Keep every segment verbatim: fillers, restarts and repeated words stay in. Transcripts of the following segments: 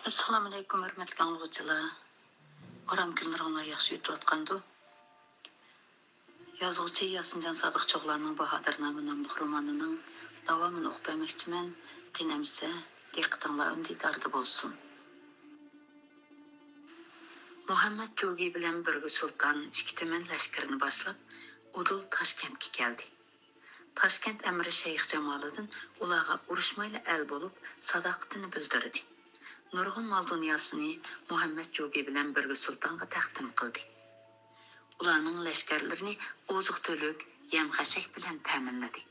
ئەسسالامۇئەلەيكۇم، ھۆرمەتلىك ئاڭلىغۇچىلار. ئارام كۈنلىرىڭلار ياخشى ئۆتۈۋاتقاندۇ؟ يازغۇچى ياسىنجان سادىق چوغلاننىڭ باھادىرنامە ناملىق رومانىنىڭ داۋامىنى ئوقۇپ بەرمەكچىمەن. قېنى ئەمىسە، دىققىتىڭلار ئۈندىداردا بولسۇن. مۇھەممەد جوگى بىلەن بۈرگۈ سۇلتان ئىككى تۈمەن لەشكىرىنى باشلاپ، ئۇدۇل تاشكەنتكە كەلدى. تاشكەنت ئەمىرى شەيخ جامالىدىن ئۇلارغا ئۇرۇشمايلا ئەل بولۇپ، ساداقىتىنى بىلدۈردى. نۇرغۇن مال-دۇنياسىنى مۇھەممەد جوگى بىلەن بۈرگۈ سۇلتانغا تەقدىم قىلدى. ئۇلارنىڭ لەشكەرلىرىنى ئوزۇق-تۈلۈك، يەم-خەشەك بىلەن تەمىنلىدى.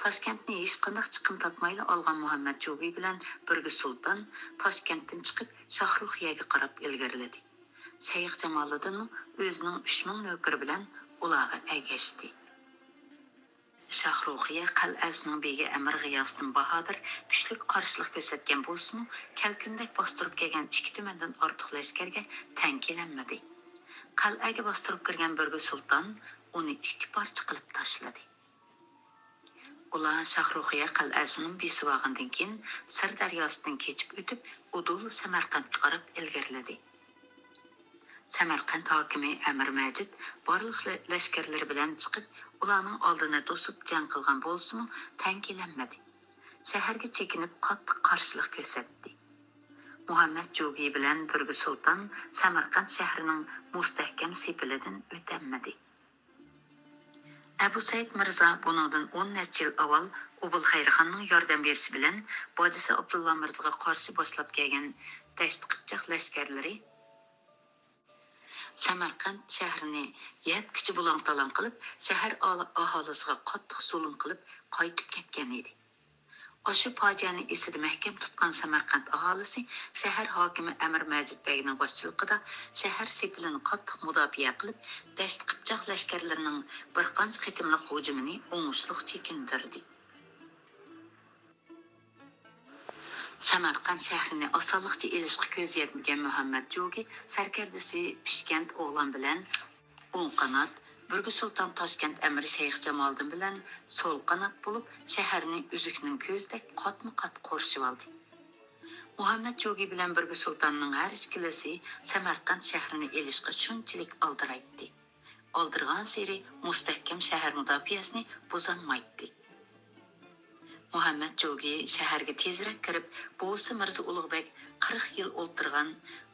تاشكەنتنى ھېچقانداق چىقىم تارتمايلا ئالغان مۇھەممەد جوگى بىلەن بۈرگۈ سۇلتان تاشكەنتتىن چىقىپ، شاھرۇخىيەگە قاراپ ئىلگىرىلىدى. شەيخ جامالىدىنمۇ ئۆزىنىڭ ئۈچ مىڭ نۆكىرى بىلەن ئۇلارغا ئەگەشتى. شاھرۇخىيە قەلئەسىنىڭ بېگى ئەمىر غىياسىدىن باھادىر كۈچلۈك قارشىلىق كۆرسەتكەن بولسىمۇ، كەلكۈندەك باستۇرۇپ كەلگەن ئىككى تۈمەندىن ئارتۇق لەشكەرگە تەڭ كېلەلمىدى. قەلئەگە باستۇرۇپ كىرگەن بۈرگۈ سۇلتان ئۇنى ئىككى پارچە قىلىپ تاشلىدى. ئۇلار شاھرۇخىيە قەلئەسىنى بېسىۋالغاندىن كېيىن، سىر دەرياسىدىن كېچىپ ئۆتۈپ، ئۇدۇل سەمەرقەنتكە قاراپ ئىلگىرىلىدى. سەمەرقەنت ھاكىمى ئەمىر مەجىت بارلىق لە-، لەشكەرلىرى بىلەن چىقىپ، ئۇلارنىڭ ئالدىنى توسۇپ جەڭ قىلغان بولسىمۇ، تەڭ كېلەلمىدى. شەھەرگە چېكىنىپ، قاتتىق قارشىلىق كۆرسەتتى. مۇھەممەد جوگى بىلەن بۈرگۈ سۇلتان سەمەرقەنت شەھىرىنىڭ مۇستەھكەم سېپىلىدىن ئۆتەلمىدى. ئەبۇ سەئىد مىرزا بۇنىڭدىن ئون نەچچە يىل ئاۋۋال ئوبۇل خەيرخاننىڭ ياردەم بېرىشى بىلەن باجىسى ئابدۇللا مىرزىغا قارشى باشلاپ كەلگەن دەشتى قىپچاق لەشكەرلىرى سەمەرقەنت شەھىرىنى يەتكىچە بۇلاڭ-تالاڭ قىلىپ، شەھەر ئالا-، ئاھالىسىغا قاتتىق زۇلۇم قىلىپ، قايتىپ كەتكەن ئىدى. ئاشۇ پاجىئەنى ئېسىدە مەھكەم تۇتقان سەمەرقەنت ئاھالىسى شەھەر ھاكىمى ئەمىر مەجىت بەگنىڭ باشچىلىقىدا شەھەر سېپىلىنى قاتتىق مۇداپىئە قىلىپ، دەشتى قىپچاق لەشكەرلىرىنىڭ بىر قانچە قېتىملىق ھۇجۇمىنى ئوڭۇشلۇق چېكىندۈردى. سەمەرقەنت شەھىرىنى ئاسانلىقچە ئېلىشقا كۆزى يەتمىگەن مۇھەممەد جوگى سەركەردىسى پىشكەنت ئوغلان بىلەن ئوڭ قانات، بۈرگۈ سۇلتان تاشكەنت ئەمىرى شەيخ جامالىدىن بىلەن سول قانات بولۇپ، شەھەرنى ئۈزۈكنىڭ كۆزىدەك قاتمۇ قات قورشىۋالدى. مۇھەممەد جوگى بىلەن بۈرگۈ سۇلتاننىڭ ھەر ئىككىلىسى سەمەرقەنت شەھىرىنى ئېلىشقا شۇنچىلىك ئالدىرايتتى. ئالدىرىغانسېرى مۇستەھكەم شەھەر مۇداپىئەسىنى بۇزالمايتتى. مۇھەممەد جوگى شەھەرگە تېزرەك كىرىپ، بوۋىسى مىرزا ئۇلۇغبەگ قىرىق يىل ئولتۇرغان،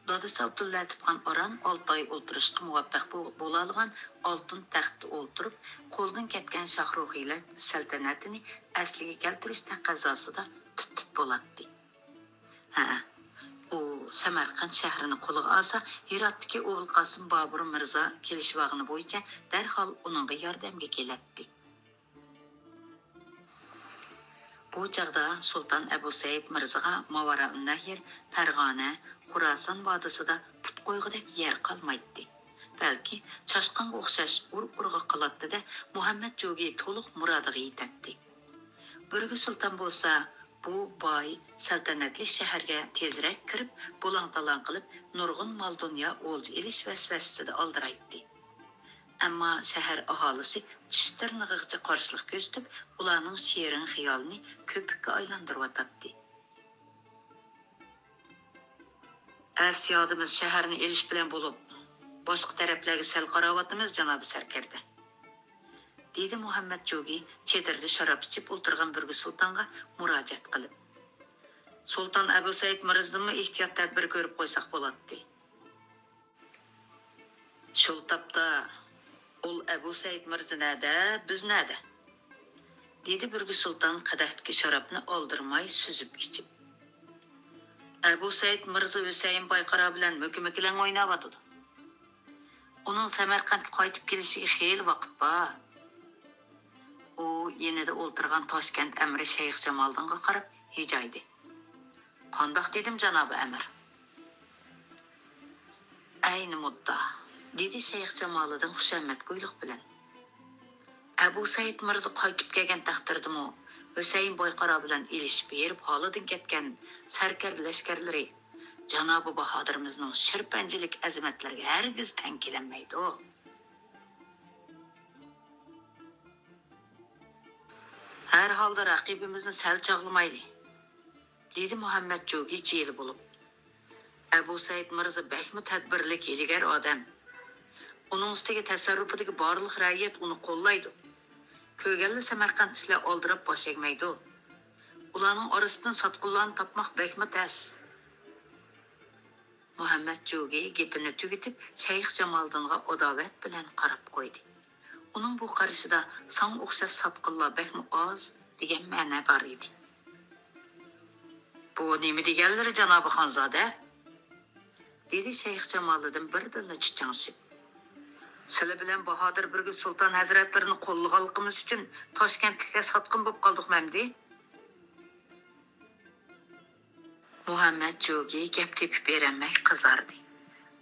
دادىسى ئابدۇللەتىپ خان ئاران ئالتە ئاي ئولتۇرۇشقا مۇۋەپپەق بو-، بولالىغان ئالتۇن تەختتە ئولتۇرۇپ، قولدىن كەتكەن شاھرۇخىيە سەلتەنەتىنى ئەسلىگە كەلتۈرۈش تەقەززاسىدا تىت-تىت بولاتتى. ھەئە، ئۇ سەمەرقەنت شەھىرىنى قولىغا ئالسا، ھىراتتىكى ئوبۇلقاسىم بابۇر مىرزا كېلىشىۋالغىنى بويىچە دەرھال ئۇنىڭغا ياردەمگە كېلەتتى. بۇ چاغدا سۇلتان ئەبۇ سەئىد مىرزىغا ماۋارائۇننەھر، پەرغانە، خۇراسان ۋادىسىدا پۇت قويغۇدەك يەر قالمايتتى. بەلكى چاشقانغا ئوخشاش ئۇر-ئۇرغا قالاتتى-دە، مۇھەممەد جوگى تولۇق مۇرادىغا يېتەتتى. بۈرگۈ سۇلتان بولسا بۇ باي، سەلتەنەتلىك شەھەرگە تېزرەك كىرىپ، بۇلاڭ-تالاڭ قىلىپ، نۇرغۇن مال-دۇنيا ئولجا ئېلىش ۋەسۋەسىسىدە ئالدىرايتتى. ئەمما شەھەر ئاھالىسى چىش تىرنىقىغىچە قارشىلىق كۆرسىتىپ، ئۇلارنىڭ شېرىن خىيالىنى كۆپۈككە ئايلاندۇرۇۋاتاتتى. ئەس-يادىمىز شەھەرنى ئېلىش بىلەن بولۇپ، باشقا تەرەپلەرگە سەل قاراۋاتىمىز، جانابىي سەركەردە، دېدى مۇھەممەد جوگى چېدىردا شاراب ئىچىپ ئولتۇرغان بۈرگۈ سۇلتانغا مۇراجىئەت قىلىپ. سۇلتان ئەبۇ سەئىد مىرزىدىنمۇ ئېھتىيات تەدبىر كۆرۈپ قويساق بولاتتى. شۇ تاپتا، ئۇل ئەبۇ سەئىد مىرزا نەدە، بىز نەدە؟ دېدى بۈرگۈ سۇلتان قەدەھتىكى شارابنى ئالدىرىماي سۈزۈپ ئىچىپ. ئەبۇ سەئىد مىرزا ھۈسەيىن بايقارا بىلەن مۆكە-مۆكىلەڭ ئويناۋاتىدۇ. ئۇنىڭ سەمەرقەنتكە قايتىپ كېلىشىگە خېلى ۋاقىت بار. ئۇ يېنىدا ئولتۇرغان تاشكەنت ئەمىرى شەيخ جامالىدىنغا قاراپ ھىجايدى. قانداق دېدىم، جانابىي ئەمىر؟ ئەينى مۇددا، دېدى شەيخ جامالىدىن خۇشامەتگويلۇق بىلەن. ئەبۇ سەئىد مىرزا قايتىپ كەلگەن تەقدىردىمۇ، ھۈسەيىن بايقارا بىلەن ئېلىشىپ ھېرىپ ھالىدىن كەتكەن سەركەردە لەشكەرلىرى جانابىي باھادىرىمىزنىڭ شىرپەنجىلىك ئەزىمەتلىرىگە ھەرگىز تەڭ كېلەلمەيدۇ. ھەر ھالدا رەقىبىمىزنى سەل چاغلىمايلى، دېدى مۇھەممەد جوگى جىلە بولۇپ. ئەبۇ سەئىد مىرزا بەكمۇ تەدبىرلىك، ھىيلىگەر ئادەم. ئۇنىڭ ئۈستىگە تەسەررۇپىدىكى بارلىق رەئىيەت ئۇنى قوللايدۇ. كۆرگەنلا سەمەرقەنتلىكلەر ئالدىراپ باش ئەگمەيدۇ. ئۇلارنىڭ ئارىسىدىن ساتقۇنلارنى تاپماق بەكمۇ تەس. مۇھەممەد جوگى گېپىنى تۈگىتىپ، شەيخ جامالىدىنغا ئاداۋەت بىلەن قاراپ قويدى. ئۇنىڭ بۇ قارىشىدا ساڭا ئوخشاش ساتقۇنلار بەكمۇ ئاز دېگەن مەنە بار ئىدى. بۇ نېمە دېگەنلىرى، جانابى خانزادە؟ دېدى شەيخ جامالىدىن بىردىنلا چىچاڭشىپ. سىلە بىلەن باھادىر بۈرگۈت سۇلتان ھەزرەتلىرىنى قوللىغانلىقىمىز ئۈچۈن تاشكەنتلىكلەر ساتقۇن بولۇپ قالدۇقمۇ ئەمدى؟ مۇھەممەد جوگى گەپ تېپىپ بېرەلمەي قىزاردى.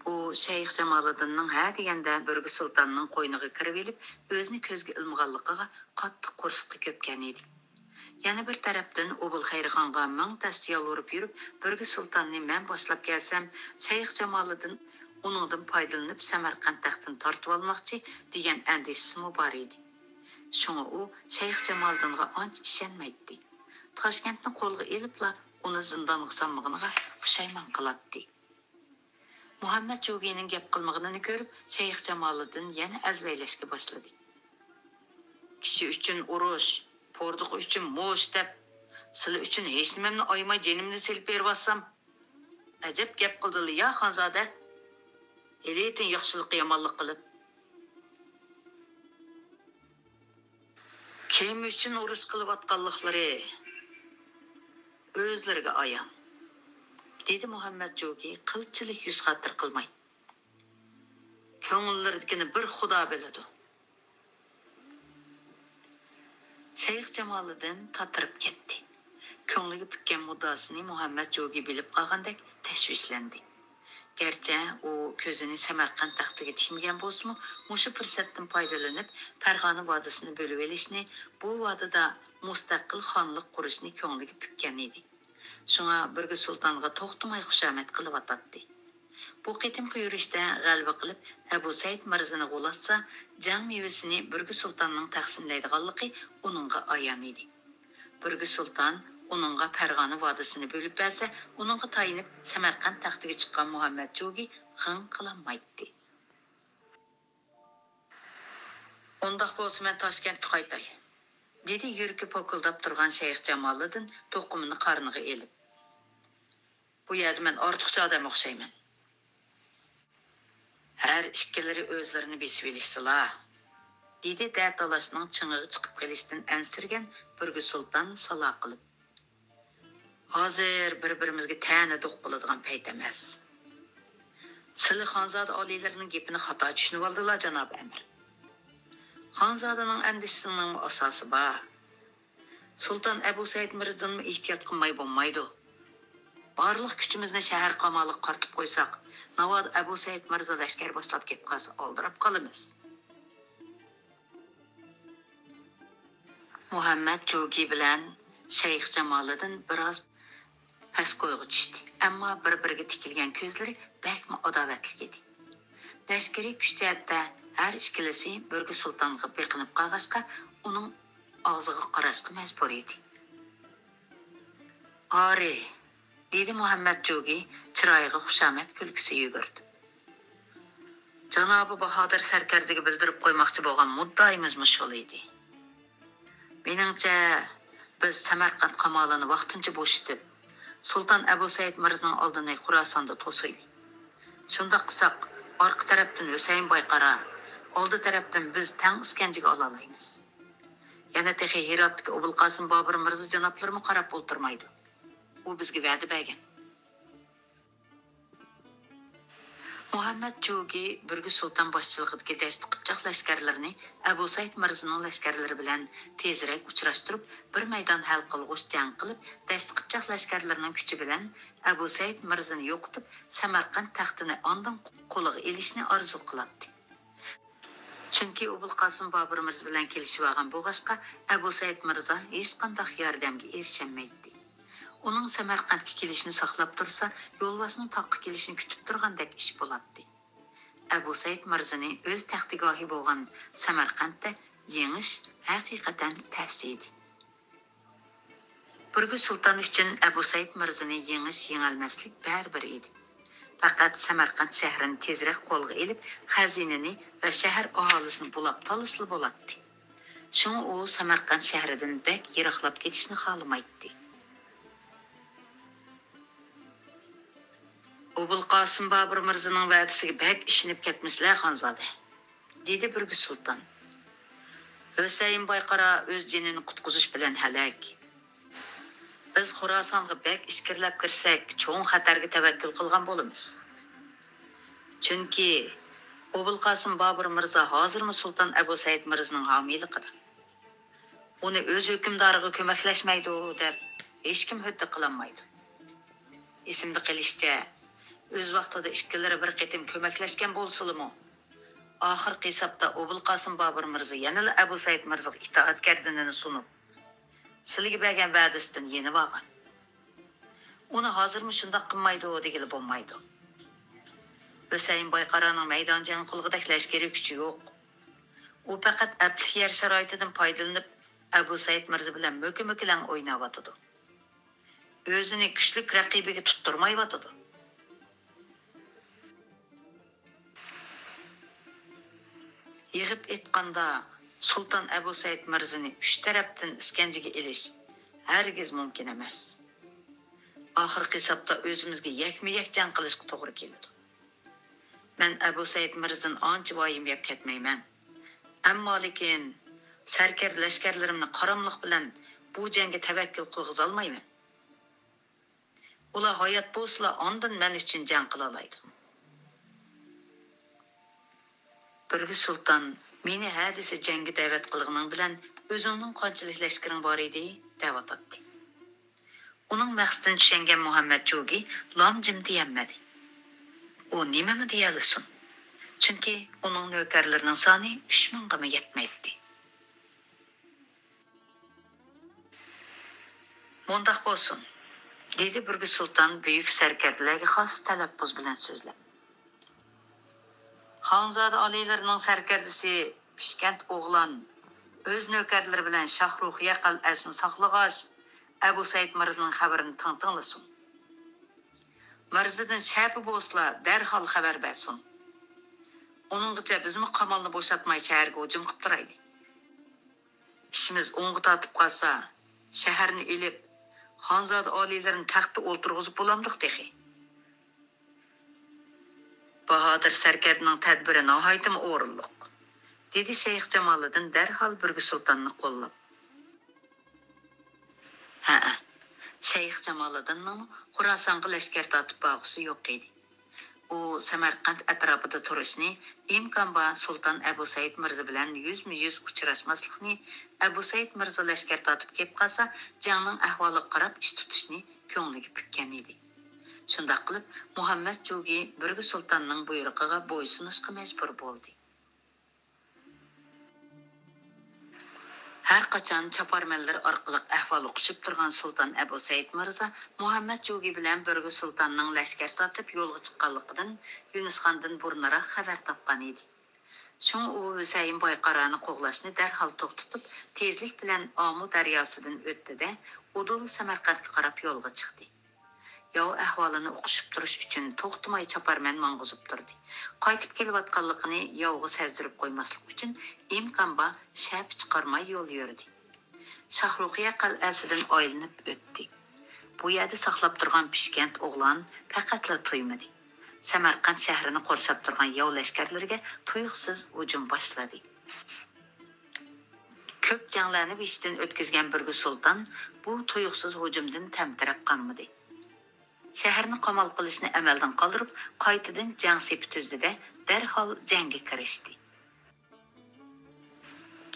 ئۇ شەيخ جامالىدىننىڭ ھە دېگەندە بۈرگۈت سۇلتاننىڭ قوينىغا كىرىۋېلىپ، ئۆزىنى كۆزگە ئىلمىغانلىقىغا قاتتىق قورسىقى كۆپكەن ئىدى. يەنە بىر تەرەپتىن، ئوبۇلخەيرخانغا مىڭ تەستە يالۋۇرۇپ يۈرۈپ، بۈرگۈت سۇلتاننى مەن باشلاپ كەلسەم، شەيخ جامالىدىن ئۇنىڭدىن پايدىلىنىپ، سەمەرقەنت تەختىنى تارتىۋالماقچى دېگەن ئەندىشىسىمۇ بار ئىدى. شۇڭا ئۇ شەيخ جامالىدىنغا ئانچە ئىشەنمەيتتى. تاشكەنتنى قولغا ئېلىپلا، ئۇنى زىندانغا سالمىغىنىغا پۇشايمان قىلاتتى. مۇھەممەد جوگىنىڭ گەپ قىلمىغىنىنى كۆرۈپ، شەيخ جامالىدىن يەنە ئەزۋەيلەشكە باشلىدى. كىشى ئۈچۈن ئۇرۇش، پوردىقى ئۈچۈن مۇش دەپ، سىلى ئۈچۈن ھېچنېمەمنى ئايىماي جېنىمنى سېلىپ بېرىۋاتسام، ئەجەب گەپ قىلدىلا يا، خانزادە؟ ھېلىتىن ياخشىلىققا يامانلىق قىلىپ. كىم ئۈچۈن ئۇرۇش قىلىۋاتقانلىقلىرى ئۆزلىرىگە ئايان، دېدى مۇھەممەد جوگى قىلچىلىك يۈز خاتىرە قىلماي. كۆڭۈللىرىدىكىنى بىر خۇدا بىلىدۇ. شەيخ جامالىدىن تاتىرىپ كەتتى. كۆڭلىگە پۈككەن مۇددىئاسىنى مۇھەممەد جوگى بىلىپ قالغاندەك تەشۋىشلەندى. گەرچە ئۇ كۆزىنى سەمەرقەنت تەختىگە تىكمىگەن بولسىمۇ، مۇشۇ پۇرسەتتىن پايدىلىنىپ، پەرغانە ۋادىسىنى بۆلۈۋېلىشنى، بۇ ۋادىدا مۇستەقىل خانلىق قۇرۇشنى كۆڭلىگە پۈككەن ئىدى. شۇڭا بۈرگۈت سۇلتانغا توختىماي خۇشامەت قىلىۋاتاتتى. بۇ قېتىمقى يۈرۈشتە غەلىبە قىلىپ، ئەبۇ سەئىد مىرزىنى غۇلاتسا، جەڭ مېۋىسىنى بۈرگۈت سۇلتاننىڭ تەقسىملەيدىغانلىقى ئۇنىڭغا ئايان ئىدى. بۈرگۈت سۇلتان ئۇنىڭغا پەرغانە ۋادىسىنى بۆلۈپ بەرسە، ئۇنىڭغا تايىنىپ سەمەرقەنت تەختىگە چىققان مۇھەممەد جوگى غىڭ قىلالمايتتى. ئۇنداق بولسا مەن تاشكەنتكە قايتاي، دېدى يۈرىكى پوكۇلداپ تۇرغان شەيخ جامالىدىن توقۇمىنى قارنىغا ئېلىپ. بۇ يەردە مەن ئارتۇقچە ئادەم ئوخشايمەن. ھەر ئىككىلىرى ئۆزلىرىنى بېسىۋېلىشسىلا، دېدى دەتالاشنىڭ چىڭىغا چىقىپ قېلىشتىن ئەنسىرىگەن بۈرگۈت سۇلتان سالا قىلىپ. ھازىر بىر-بىرىمىزگە تەنە دوق بولىدىغان پەيت ئەمەس. سىلى خانزادە ئالىيلىرىنىڭ گېپىنى خاتا چۈشىنىۋالدىلا، جانابىي ئەمىر. خانزادىنىڭ ئەندىشىسىنىڭمۇ ئاساسى بار. سۇلتان ئەبۇ سەئىد مىرزىدىنمۇ ئېھتىيات قىلماي بولمايدۇ. بارلىق كۈچىمىزنى شەھەر قامالىغا قارىتىپ قويساق، ناۋادا ئەبۇ سەئىد مىرزا لەشكەر باشلاپ كېلىپ قالسا، ئالدىراپ قالىمىز. مۇھەممەد جوگى بىلەن شەيخ جامالىدىن بىراز پەس كويغا چۈشتى، ئەمما بىر-بىرىگە تىكىلگەن كۆزلىرى بەكمۇ ئاداۋەتلىك ئىدى. لەشكىرىي كۈچ جەھەتتە ھەر ئىككىلىسى بۈرگۈت سۇلتانغا بېقىنىپ قالغاچقا، ئۇنىڭ ئاغزىغا قاراشقا مەجبۇر ئىدى. ئارى، دېدى مۇھەممەد جوگى چىرايىغا خۇشامەت كۈلكىسى يۈگۈرۈپ. جانابى باھادىر سەركەردىگە بىلدۈرۈپ قويماقچى بولغان مۇددىئايىمىزمۇ شۇلا ئىدى. مېنىڭچە، بىز سەمەرقەنت قامالىنى ۋاقتىنچە بوشىتىپ، سۇلتان ئەبۇ سەئىد مىرزىنىڭ ئالدىنى خۇراساندا توسايلى. شۇنداق قىلساق، ئارقا تەرەپتىن ھۈسەيىن بايقارا، ئالدى تەرەپتىن بىز تەڭ ئىسكەنجىگە ئالالايمىز. يەنە تېخى ھىراتتىكى ئوبۇلقاسىم بابۇر مىرزا جانابلىرىمۇ قاراپ ئولتۇرمايدۇ. ئۇ بىزگە ۋەدە بەرگەن. مۇھەممەد جوگى بۈرگۈت سۇلتان باشچىلىقىدىكى دەشتى قىپچاق لەشكەرلىرىنى ئەبۇ سەئىد مىرزىنىڭ لەشكەرلىرى بىلەن تېزرەك ئۇچراشتۇرۇپ، بىر مەيدان ھەل قىلغۇچ جەڭ قىلىپ، دەشتى قىپچاق لەشكەرلىرىنىڭ كۈچى بىلەن ئەبۇ سەئىد مىرزىنى يوقىتىپ، سەمەرقەنت تەختىنى ئاندىن قولىغا ئېلىشنى ئارزۇ قىلاتتى. چۈنكى ئوبۇلقاسىم بابۇر مىرزا بىلەن كېلىشىۋالغان بولغاچقا، ئەبۇ سەئىد مىرزا ھېچقانداق ياردەمگە ئېرىشەلمەيتتى. ئۇنىڭ سەمەرقەنتكە كېلىشىنى ساقلاپ تۇرسا، يولۋاسنىڭ تاغقا كېلىشىنى كۈتۈپ تۇرغاندەك ئىش بولاتتى. ئەبۇ سەئىد مىرزىنى ئۆز تەختىگاھى بولغان سەمەرقەنتتە يېڭىش ھەقىقەتەن تەس ئىدى. بۈرگۈت سۇلتان ئۈچۈن ئەبۇ سەئىد مىرزىنى يېڭىش، يېڭەلمەسلىك بەرىبىر ئىدى. پەقەت سەمەرقەنت شەھىرىنى تېزرەك قولغا ئېلىپ، خەزىنىنى ۋە شەھەر ئاھالىسىنى بۇلاپ تالىسىلا بولاتتى. شۇڭا ئۇ سەمەرقەنت شەھىرىدىن بەك يىراقلاپ كېتىشنى خالىمايتتى. ئوبۇلقاسىم بابۇر مىرزىنىڭ ۋەدىسىگە بەك ئىشىنىپ كەتمىسىلە، خانزادە، دېدى بۈرگۈ سۇلتان. ھۈسەيىن بايقارا ئۆز جېنىنى قۇتقۇزۇش بىلەن ھەلەك. بىز خوراسانغا بەك ئىچكىرىلەپ كىرسەك، چوڭ خەتەرگە تەۋەككۈل قىلغان بولىمىز. چۈنكى ئوبۇلقاسىم بابۇر مىرزا ھازىرمۇ سۇلتان ئەبۇ سەئىد مىرزىنىڭ ھامىيلىقىدا. ئۇنى ئۆز ھۆكۈمدارىغا كۆمەكلەشمەيدۇ دەپ ھېچكىم ھۆددە قىلالمايدۇ. ئېسىمدە قېلىشىچە، ئۆز ۋاقتىدا ئىككىلىرى بىر قېتىم كۆمەكلەشكەن بولسىلىمۇ، ئاخىرقى ھېسابتا ئوبۇلقاسىم بابۇر مىرزا يەنىلا ئەبۇ سەئىد مىرزىغا ئىتائەتكەردىنىنى سۇنۇپ، سىلىگە بەرگەن ۋەدىسىدىن يېنىۋالغان. ئۇنى ھازىرمۇ شۇنداق قىلمايدۇ دېگىلى بولمايدۇ. ھۈسەيىن بايقارانىڭ مەيدان جەڭ قىلغۇدەك لەشكىرىي كۈچى يوق. ئۇ پەقەت ئەپلىك يەر شارائىتىدىن پايدىلىنىپ، ئەبۇ سەئىد مىرزا بىلەن مۆكە-مۆكىلەڭ ئويناۋاتىدۇ. ئۆزىنى كۈچلۈك رەقىبىگە تۇتتۇرمايۋاتىدۇ. يىغىپ ئېيتقاندا، سۇلتان ئەبۇ سەئىد مىرزىنى ئۈچ تەرەپتىن ئىسكەنجىگە ئېلىش ھەرگىز مۇمكىن ئەمەس. ئاخىرقى ھېسابتا ئۆزىمىزگە يەكمۇ-يەك جەڭ قىلىشقا توغرا كېلىدۇ. مەن ئەبۇ سەئىد مىرزىدىن ئانچە ۋايىمە يەپ كەتمەيمەن. ئەمما لېكىن سەركەردە لەشكەرلىرىمنى قاراملىق بىلەن بۇ جەڭگە تەۋەككۈل قىلغۇزالمايمەن. ئۇلار ھايات بولسىلا، ئاندىن مەن ئۈچۈن جەڭ قىلالايدۇ. بۈرگۈ سۇلتان، مېنى ھە دېسە جەڭگە دەۋەت قىلغىنىڭ بىلەن ئۆزۈڭنىڭ قانچىلىك لەشكىرىڭ بار ئىدى؟ دەۋاتاتتى. ئۇنىڭ مەقسىتىنى چۈشەنگەن مۇھەممەت جوگى لام-جىم دېيەلمىدى. ئۇ نېمىمۇ دېيەلىسۇن؟ چۈنكى ئۇنىڭ نۆكەرلىرىنىڭ سانى ئۈچ مىڭغىمۇ يەتمەيتتى. مۇنداق بولسۇن، دېدى بۈرگۈ سۇلتان بۈيۈك سەركەردىلەرگە خاس تەلەپپۇز بىلەن سۆزلەپ. خانزادە ئالىيلىرىنىڭ سەركەردىسى پىشكەنت ئوغلان ئۆز نۆكەرلىرى بىلەن شاھ رۇخىيە قەلئەسىنى ساقلىغاچ، ئەبۇ سەئىد مىرزىنىڭ خەۋىرىنى تىڭ تىڭلىسۇن. مىرزىدىن شەپە بولسىلا، دەرھال خەۋەر بەرسۇن. ئۇنىڭغىچە بىزمۇ قامالنى بوشاتماي شەھەرگە ھۇجۇم قىپ تۇرايلى. ئىشىمىز ئوڭغا تارتىپ قالسا، شەھەرنى ئېلىپ، خانزادە ئالىيلىرىنى تەختتە ئولتۇرغۇزۇپ بولامدۇق تېخى. باھادىر سەركەردىنىڭ تەدبىرى ناھايىتىمۇ ئورۇنلۇق، دېدى شەيخ جامالىدىن دەرھال بۈرگۈ سۇلتاننى قوللاپ. ھەئە، شەيخ جامالىدىننىڭمۇ خوراسانغا لەشكەر تارتىپ بارغۇسى يوق ئىدى. ئۇ سەمەرقەنت ئەتراپىدا تۇرۇشنى، ئىمكان بار سۇلتان ئەبۇ سەئىد مىرزا بىلەن يۈزمۇ يۈز ئۇچراشماسلىقنى، ئەبۇ سەئىد مىرزا لەشكەر تارتىپ كېلىپ قالسا، جەڭنىڭ ئەھۋالىغا قاراپ ئىش تۇتۇشنى كۆڭلىگە پۈككەن ئىدى. شۇنداق قىلىپ، مۇھەممەد جوگى بۈرگۈ سۇلتاننىڭ بۇيرۇقىغا بويسۇنۇشقا مەجبۇر بولدى. ھەر قاچان چاپارمەنلىرى ئارقىلىق ئەھۋال ئۇقۇشۇپ تۇرغان سۇلتان ئەبۇ سەئىد مىرزا مۇھەممەد جوگى بىلەن بۈرگۈ سۇلتاننىڭ لەشكەر تارتىپ يولغا چىققانلىقىدىن يۈنۈسخاندىن بۇرۇنراق خەۋەر تاپقان ئىدى. شۇڭا ئۇ ھۈسەيىن بايقارانى قوغلاشنى دەرھال توختىتىپ، تېزلىك بىلەن ئامۇ دەرياسىدىن ئۆتتى-دە، ئۇدۇل سەمەرقەنتكە قاراپ يولغا چىقتى. ياۋ ئەھۋالىنى ئۇقۇشۇپ تۇرۇش ئۈچۈن توختىماي چاپارمەن ماڭغۇزۇپ تۇردى. قايتىپ كېلىۋاتقانلىقىنى ياۋغا سەزدۈرۈپ قويماسلىق ئۈچۈن ئىمكان بار شەپە چىقارماي يول يۈردى. شاھرۇخىيە قەلئەسىدىن ئايلىنىپ ئۆتتى. بۇ يەردە ساقلاپ تۇرغان پىشكەنت ئوغلان پەقەتلا تويمىدى. سەمەرقەنت شەھىرىنى قورشاپ تۇرغان ياۋ لەشكەرلىرىگە تۇيۇقسىز ھۇجۇم باشلىدى. كۆپ جەڭلەرنى بېشىدىن ئۆتكۈزگەن بۈرگۈ سۇلتان بۇ تۇيۇقسىز ھۇجۇمدىن تەمتىرەپ قالمىدى. شەھەرنى قامال قىلىشنى ئەمەلدىن قالدۇرۇپ، قايتىدىن جەڭ سېپى تۈزدى-دە، دەرھال جەڭگە كىرىشتى.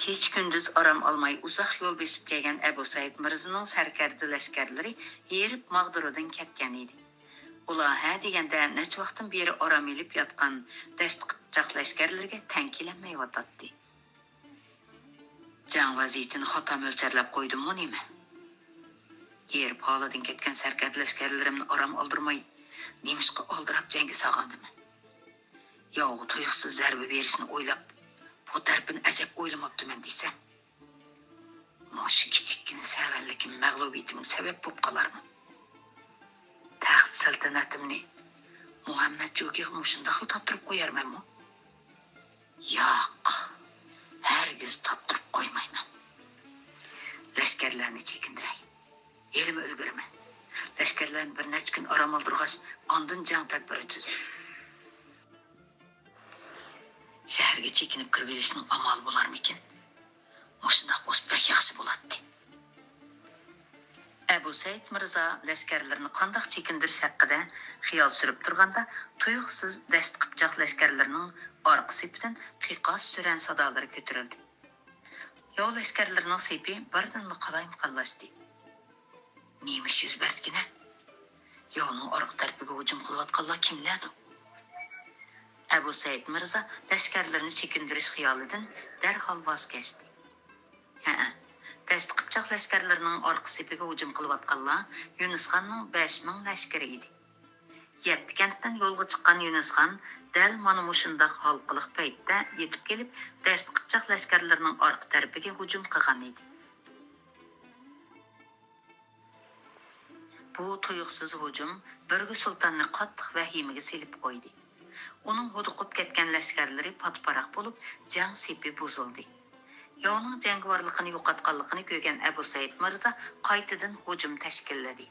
كېچە-كۈندۈز ئارام ئالماي ئۇزاق يول بېسىپ كەلگەن ئەبۇ سەئىد مىرزىنىڭ سەركەردە لەشكەرلىرى ھېرىپ ماغدۇرىدىن كەتكەن ئىدى. ئۇلار ھە دېگەندە نەچچە ۋاقىتتىن بېرى ئارام ئېلىپ ياتقان دەشتى قىپچاق لەشكەرلىرىگە تەڭ كېلەلمەيۋاتاتتى. جەڭ ۋەزىيىتىنى خاتا مۆلچەرلەپ قويدۇممۇ نېمە؟ ھېرىپ ھالىدىن كەتكەن سەركەردە لەشكەرلىرىمنى ئارام ئالدۇرماي، نېمىشقا ئالدىراپ جەڭگە سالغاندىمەن؟ ياۋغا تۇيۇقسىز زەربە بېرىشنى ئويلاپ، بۇ تەرىپىنى ئەجەب ئويلىماپتىمەن دېسەم، مۇشۇ كىچىككىنە سەۋەنلىكىم مەغلۇبىيىتىمگە سەۋەب بولۇپ قالارمۇ؟ تەخت سەلتەنىتىمنى مۇھەممەت جوگىغا مۇشۇنداقلا تاتتۇرۇپ قويارمەنمۇ؟ ياق، ھەرگىز تاتتۇرۇپ قويمايمەن. لەشكەرلەرنى چېكىندۈرەي. ھېلىمۇ ئۈلگۈرىمەن. لەشكەرلەرنى بىر نەچچە كۈن ئارام ئالدۇرغاچ، ئاندىن جەڭ تەدبىرى تۈزەي. شەھەرگە چېكىنىپ كىرىۋېلىشنىڭ ئامالى بولارمىكىن؟ مۇشۇنداق بولسا بەك ياخشى بولاتتى. ئەبۇ سەئىد مىرزا لەشكەرلىرىنى قانداق چېكىندۈرۈش ھەققىدە خىيال سۈرۈپ تۇرغاندا، تۇيۇقسىز دەشت قىپچاق لەشكەرلىرىنىڭ ئارقا سېپىدىن قىيقاس-سۈرەن سادالىرى كۆتۈرۈلدى. ياۋ لەشكەرلىرىنىڭ سېپى بىردىنلا قالايمىقانلاشتى. نېمە ئىش يۈز بەردىكىنە؟ ياۋنىڭ ئارقا تەرىپىگە ھۇجۇم قىلىۋاتقانلار كىملەردۇ؟ ئەبۇ سەئىد مىرزا لەشكەرلىرىنى چېكىندۈرۈش خىيالىدىن دەرھال ۋاز كەچتى. ھەئە، دەشت قىپچاق لەشكەرلىرىنىڭ ئارقا سېپىگە ھۇجۇم قىلىۋاتقانلار يۇنۇسخاننىڭ بەش مىڭ لەشكىرى ئىدى. يەتتە كەنتتىن يولغا چىققان يۇنۇسخان دەل مانا مۇشۇنداق ھالقىلىق پەيتتە يېتىپ كېلىپ، دەشت قىپچاق لەشكەرلىرىنىڭ ئارقا تەرىپىگە ھۇجۇم قىلغان ئىدى. بۇ تۇيۇقسىز ھۇجۇم بۈرگۈ سۇلتاننى قاتتىق ۋەھىمىگە سېلىپ قويدى. ئۇنىڭ ھودۇقۇپ كەتكەن لەشكەرلىرى پات-پاراق بولۇپ، جەڭ سېپى بۇزۇلدى. ياۋنىڭ جەڭگىۋارلىقىنى يوقاتقانلىقىنى كۆرگەن ئەبۇ سەئىد مىرزا قايتىدىن ھۇجۇم تەشكىللىدى.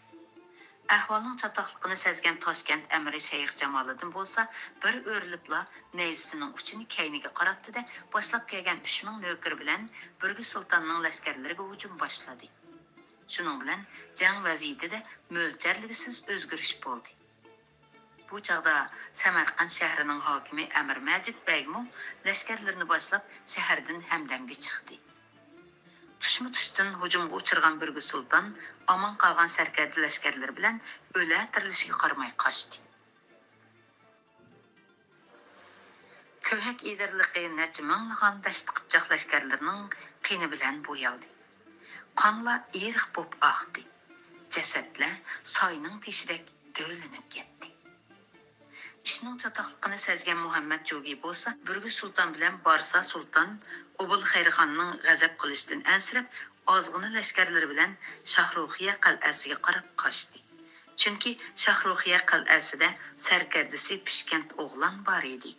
ئەھۋالنىڭ چاتاقلىقىنى سەزگەن تاشكەنت ئەمىرى شەيخ جامالىدىن بولسا بىر ئۆرۈلۈپلا نەيزىسىنىڭ ئۇچىنى كەينىگە قاراتتى-دە، باشلاپ كەلگەن ئۈچ مىڭ نۆكىرى بىلەن بۈرگۈ سۇلتاننىڭ لەشكەرلىرىگە ھۇجۇم باشلىدى. شۇنىڭ بىلەن جەڭ ۋەزىيىتىدە مۆلچەرلىگۈسىز ئۆزگىرىش بولدى. بۇ چاغدا سەمەرقەنت شەھىرىنىڭ ھاكىمى ئەمىر مەجىت بەگمۇ لەشكەرلىرىنى باشلاپ شەھەردىن ھەمدەمگە چىقتى. تۇشمۇ تۇشتىن ھۇجۇمغا ئۇچرىغان بۈرگۈ سۇلتان ئامان قالغان سەركەردە لەشكەرلىرى بىلەن ئۆلە تىرىلىشىگە قارىماي قاچتى. كۆھەك ئېدىرلىقى نەچچە مىڭلىغان دەشت قىپچاق لەشكەرلىرىنىڭ قېنى بىلەن بويالدى. قانلار ئېرىق بوپ ئاقتى. جەسەتلەر ساينىڭ تېشىدەك دۆۋىلىنىپ كەتتى. ئىشنىڭ چاتاقلىقىنى سەزگەن مۇھەممەت جوگى بولسا بۈرگۈ سۇلتان بىلەن بارسا سۇلتان ئوبۇل خەيرخاننىڭ غەزەپ قىلىشىدىن ئەنسىرەپ، ئازغىنە لەشكەرلىرى بىلەن شاھرۇخىيە قەلئەسىگە قاراپ قاچتى. چۈنكى شاھرۇخىيە قەلئەسىدە سەركەردىسى پىشكەنت ئوغلان بار ئىدى.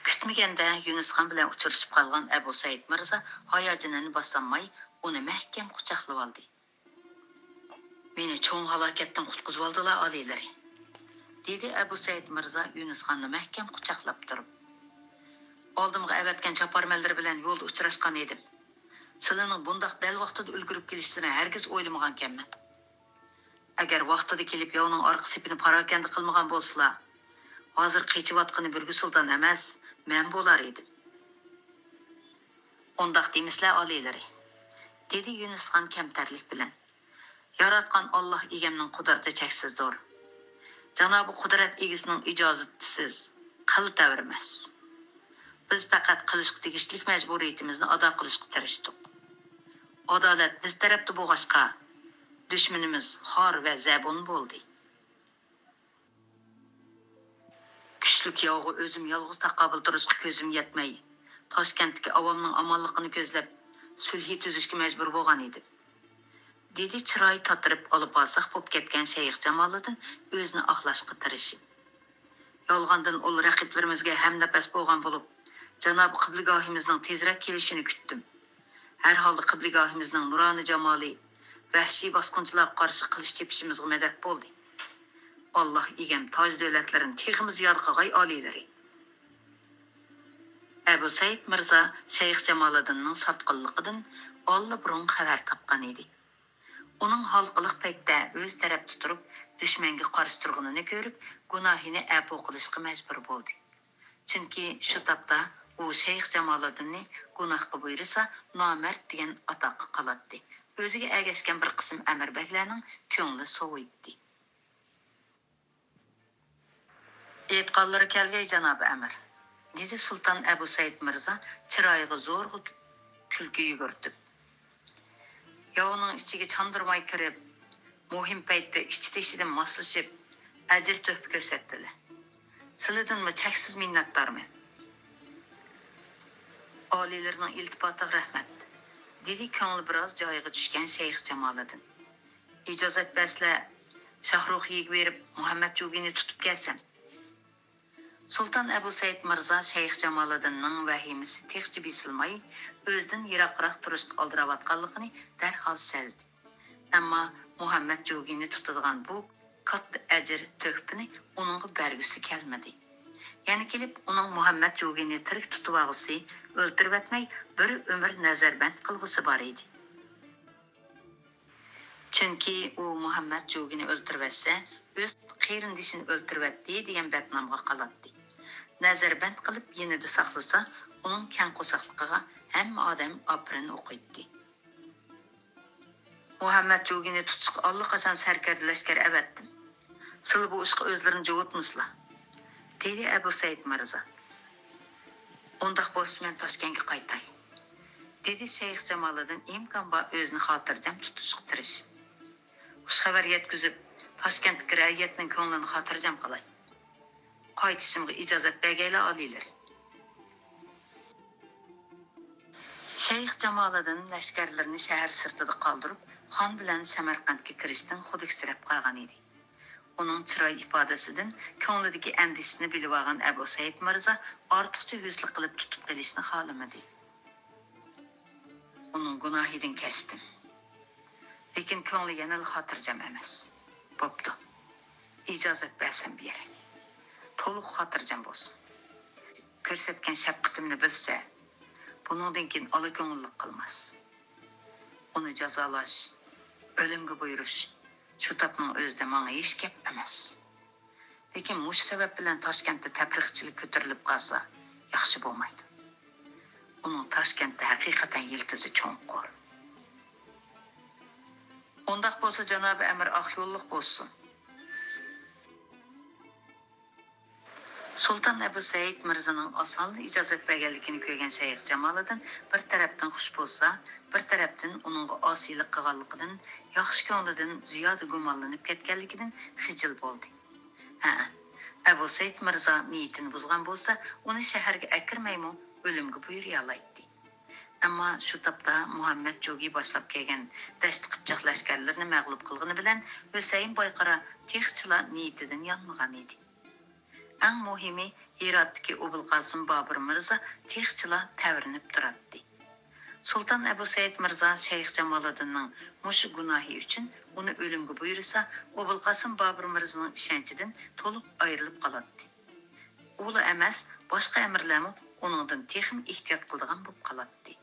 كۈتمىگەندە يۇنۇسخان بىلەن ئۇچرىشىپ قالغان ئەبۇ سەئىد مىرزا ھاياجىنىنى باسالماي، ئۇنى مەھكەم قۇچاقلىۋالدى. «مېنى چوڭ ھالاكەتتىن قۇتقۇزۇۋالدىلا، ئالىيلىرى!» دېدى ئەبۇ سەئىد مىرزا يۇنۇسخاننى مەھكەم قۇچاقلاپ تۇرۇپ. «ئالدىمغا ئەۋەتكەن چاپارمەنلىرى بىلەن يولدا ئۇچراشقان ئىدىم. سىلىنىڭ بۇنداق دەل ۋاقتىدا ئۈلگۈرۈپ كېلىشىنى ھەرگىز ئويلىمىغانىكەنمەن. ئەگەر ۋاقتىدا كېلىپ ياۋنىڭ ئارقا سېپىنى پاراكەندە قىلمىغان بولسىلا، ھازىر قېچىۋاتقىنى بۈرگۈ سۇلتان ئەمەس، مەن بولار ئىدىم.» «ئۇنداق دېمىسىلە، ئالىيلىرى!» دېدى يۇنۇسخان كەمتەرلىك بىلەن. «ياراتقان ئاللاھ ئىگەمنىڭ قۇدرىتى چەكسىزدۇر. جانابى قۇدرەت ئىگىسىنىڭ ئىجازىتىسىز قىل تەۋرىمەس. بىز پەقەت قىلىشقا تېگىشلىك مەجبۇرىيىتىمىزنى ئادا قىلىشقا تىرىشتۇق. ئادالەت بىز تەرەپتە بولغاچقا، دۈشمىنىمىز خار ۋە زەبۇن بولدى. كۈچلۈك ياۋغا ئۆزۈم يالغۇز تاقابىل تۇرۇشقا كۆزۈم يەتمەي، تاشكەنتتىكى ئاۋامنىڭ ئامانلىقىنى كۆزلەپ، سۈلھى تۈزۈشكە مەجبۇر بولغان ئىدىم.» دېدى چىرايى تاتىرىپ، ئالىپاساق بولۇپ كەتكەن شەيخ جامالىدىن ئۆزىنى ئاقلاشقا تىرىشىپ. «يالغاندىن ئۇل رەقىبلىرىمىزگە ھەمنەپەس بولغان بولۇپ، جانابى قىبلىگاھىمىزنىڭ تېزرەك كېلىشىنى كۈتتۈم. ھەر ھالدا قىبلىگاھىمىزنىڭ نۇرانە جامالى ۋەھشىي باسقۇنچىلارغا قارشى قىلىچ چېپىشىمىزغا مەدەت بولدى. ئاللاھ ئىگەم تاج دۆلەتلىرىنى تېخىمۇ زىيادە قىلغاي، ئالىيلىرى!» ئەبۇ سەئىد مىرزا شەيخ جامالىدىننىڭ ساتقىنلىقىدىن ئاللىبۇرۇن خەۋەر تاپقان ئىدى. ئۇنىڭ ھالقىلىق پەيتتە ئۆز تەرەپتە تۇرۇپ، دۈشمەنگە قارشى تۇرغىنىنى كۆرۈپ، گۇناھىنى ئەپۇ قىلىشقا مەجبۇر بولدى. چۈنكى شۇ تاپتا ئۇ شەيخ جامالىدىننى گۇناھقا بۇيرۇسا، نامەرد دېگەن ئاتاققا قالاتتى. ئۆزىگە ئەگەشكەن بىر قىسىم ئەمىر بەگلەرنىڭ كۆڭلى سوۋۇيتتى. «ئېيتقانلىرى كەلگەي، جانابى ئەمىر!» دېدى سۇلتان ئەبۇ سەئىد مىرزا چىرايىغا زورغا كۈلكە يۈگۈرتۈپ. «ياۋنىڭ ئىچىگە چاندۇرماي كىرىپ، مۇھىم پەيتتە ئىچى-تېشىدىن ماسلىشىپ، ئەجىر-تۆھپە كۆرسەتتىلە. سىلىدىنمۇ چەكسىز مىننەتدارمەن.» «ئالىيلىرىنىڭ ئىلتىپاتىغا رەھمەت»، دېدى كۆڭلى بىراز جايىغا چۈشكەن شەيخ جامالىدىن. «ئىجازەت بەرسىلە، شاھرۇخىيىگە بېرىپ، مۇھەممەد جوگىنى تۇتۇپ كەلسەم. سۇلتان ئەبۇ سەئىد مىرزا شەيخ جامالىدىننىڭ ۋەھىمىسى تېخىچە بېسىلماي، ئۆزىدىن يىراقراق تۇرۇشقا ئالدىراۋاتقانلىقىنى دەرھال سەزدى. ئەمما مۇھەممەد جوگىنى تۇتىدىغان بۇ كاتتا ئەجىر تۆھپىنى ئۇنىڭغا بەرگۈسى كەلمىدى. يەنە كېلىپ ئۇنىڭ مۇھەممەد جوگىنى تىرىك تۇتۇۋالغۇسى، ئۆلتۈرۈۋەتمەي بىر ئۆمۈر نەزەربەند قىلغۇسى بار ئىدى. چۈنكى ئۇ مۇھەممەد جوگىنى ئۆلتۈرۈۋەتسە، ئۆز قېرىندىشىنى ئۆلتۈرۈۋەتتى دېگەن بەتنامغا قالاتتى. نەزەربەند قىلىپ يېنىدا ساقلىسا، ئۇنىڭ كەڭ قورساقلىقىغا ھەممە ئادەم ئاپىرىن ئوقۇيتتى. مۇھەممەد جوگىنى تۇتۇشقا ئاللىقاچان سەركەردە لەشكەر ئەۋەتتىم. سىلە بۇ ئىشقا ئۆزلىرىنى جۇۋۇتمىسىلا، دېدى ئەبۇ سەئىد مىرزا. ئۇنداق بولسا مەن تاشكەنتكە قايتاي، دېدى شەيخ جامالىدىن ئىمكان بار ئۆزىنى خاتىرجەم تۇتۇشقا تىرىشىپ. خۇش خەۋەر يەتكۈزۈپ، تاشكەنتتىكى رەئىيەتنىڭ كۆڭلىنى خاتىرجەم قىلاي. قايتىشىمغا ئىجازەت بەرگەيلا ئالىيلىرى. شەيخ جامالىدىن لەشكەرلىرىنى شەھەر سىرتىدا قالدۇرۇپ، خان بىلەن سەمەرقەنتكە كىرىشتىن خۇدۈكسىرەپ قالغان ئىدى. ئۇنىڭ چىراي ئىپادىسىدىن كۆڭلىدىكى ئەندىشىسىنى بىلىۋالغان ئەبۇ سەئىد مىرزا ئارتۇقچە ھۆسنى قىلىپ تۇتۇپ قېلىشنى خالىمىدى. ئۇنىڭ گۇناھىدىن كەچتىم. لېكىن كۆڭلى يەنىلا خاتىرجەم ئەمەس. بوپتۇ. ئىجازەت بەرسەم بېرەي. تولۇق خاتىرجەم بولسۇن. كۆرسەتكەن شەپقىتىمنى بىلسە، بۇنىڭدىن كېيىن ئالا كۆڭۈللۈك قىلماس. ئۇنى جازالاش، ئۆلۈمگە بۇيرۇش شۇ تاپنىڭ ئۆزىدە ماڭا ھېچ گەپ ئەمەس. لېكىن مۇشۇ سەۋەب بىلەن تاشكەنتتە تەپرىقىچىلىك كۆتۈرۈلۈپ قالسا، ياخشى بولمايدۇ. ئۇنىڭ تاشكەنتتە ھەقىقەتەن يىلتىزى چوڭقۇر. ئۇنداق بولسا، جانابىي ئەمىر ئاق يوللۇق بولسۇن. سۇلتان ئەبۇ سەئىد مىرزىنىڭ ئاسانلا ئىجازەت بەرگەنلىكىنى كۆرگەن شەيخ جامالىدىن بىر تەرەپتىن خۇش بولسا، بىر تەرەپتىن ئۇنىڭغا ئاسىيلىق قىلغانلىقىدىن، ياخشى كۆڭلىدىن زىيادە گۇمانلىنىپ كەتكەنلىكىدىن خىجىل بولدى. ھەئە، ئەبۇ سەئىد مىرزا نىيىتىنى بۇزغان بولسا، ئۇنى شەھەرگە ئەكىرمەيمۇ ئۆلۈمگە بۇيرۇيالايتتى. ئەمما شۇ تاپتا مۇھەممەد جوگى باشلاپ كەلگەن دەشتى قىپچاق لەشكەرلىرىنى مەغلۇپ قىلغىنى بىلەن، ھۈسەيىن بايقارا تېخىچىلا نىيىتىدىن يانمىغان ئىدى. ئەڭ مۇھىمى، ھىراتتىكى ئوبۇلقاسىم بابۇر مىرزا تېخىچىلا تەۋرىنىپ تۇراتتى. سۇلتان ئەبۇ سەئىد مىرزا شەيخ جامالىدىننىڭ مۇشۇ گۇناھى ئۈچۈن ئۇنى ئۆلۈمگە بۇيرۇسا، ئوبۇلقاسىم بابۇر مىرزىنىڭ ئىشەنچىدىن تولۇق ئايرىلىپ قالاتتى. ئۇلا ئەمەس، باشقا ئەمىرلەرمۇ ئۇنىڭدىن تېخىمۇ ئېھتىيات قىلىدىغان بولۇپ قالاتتى.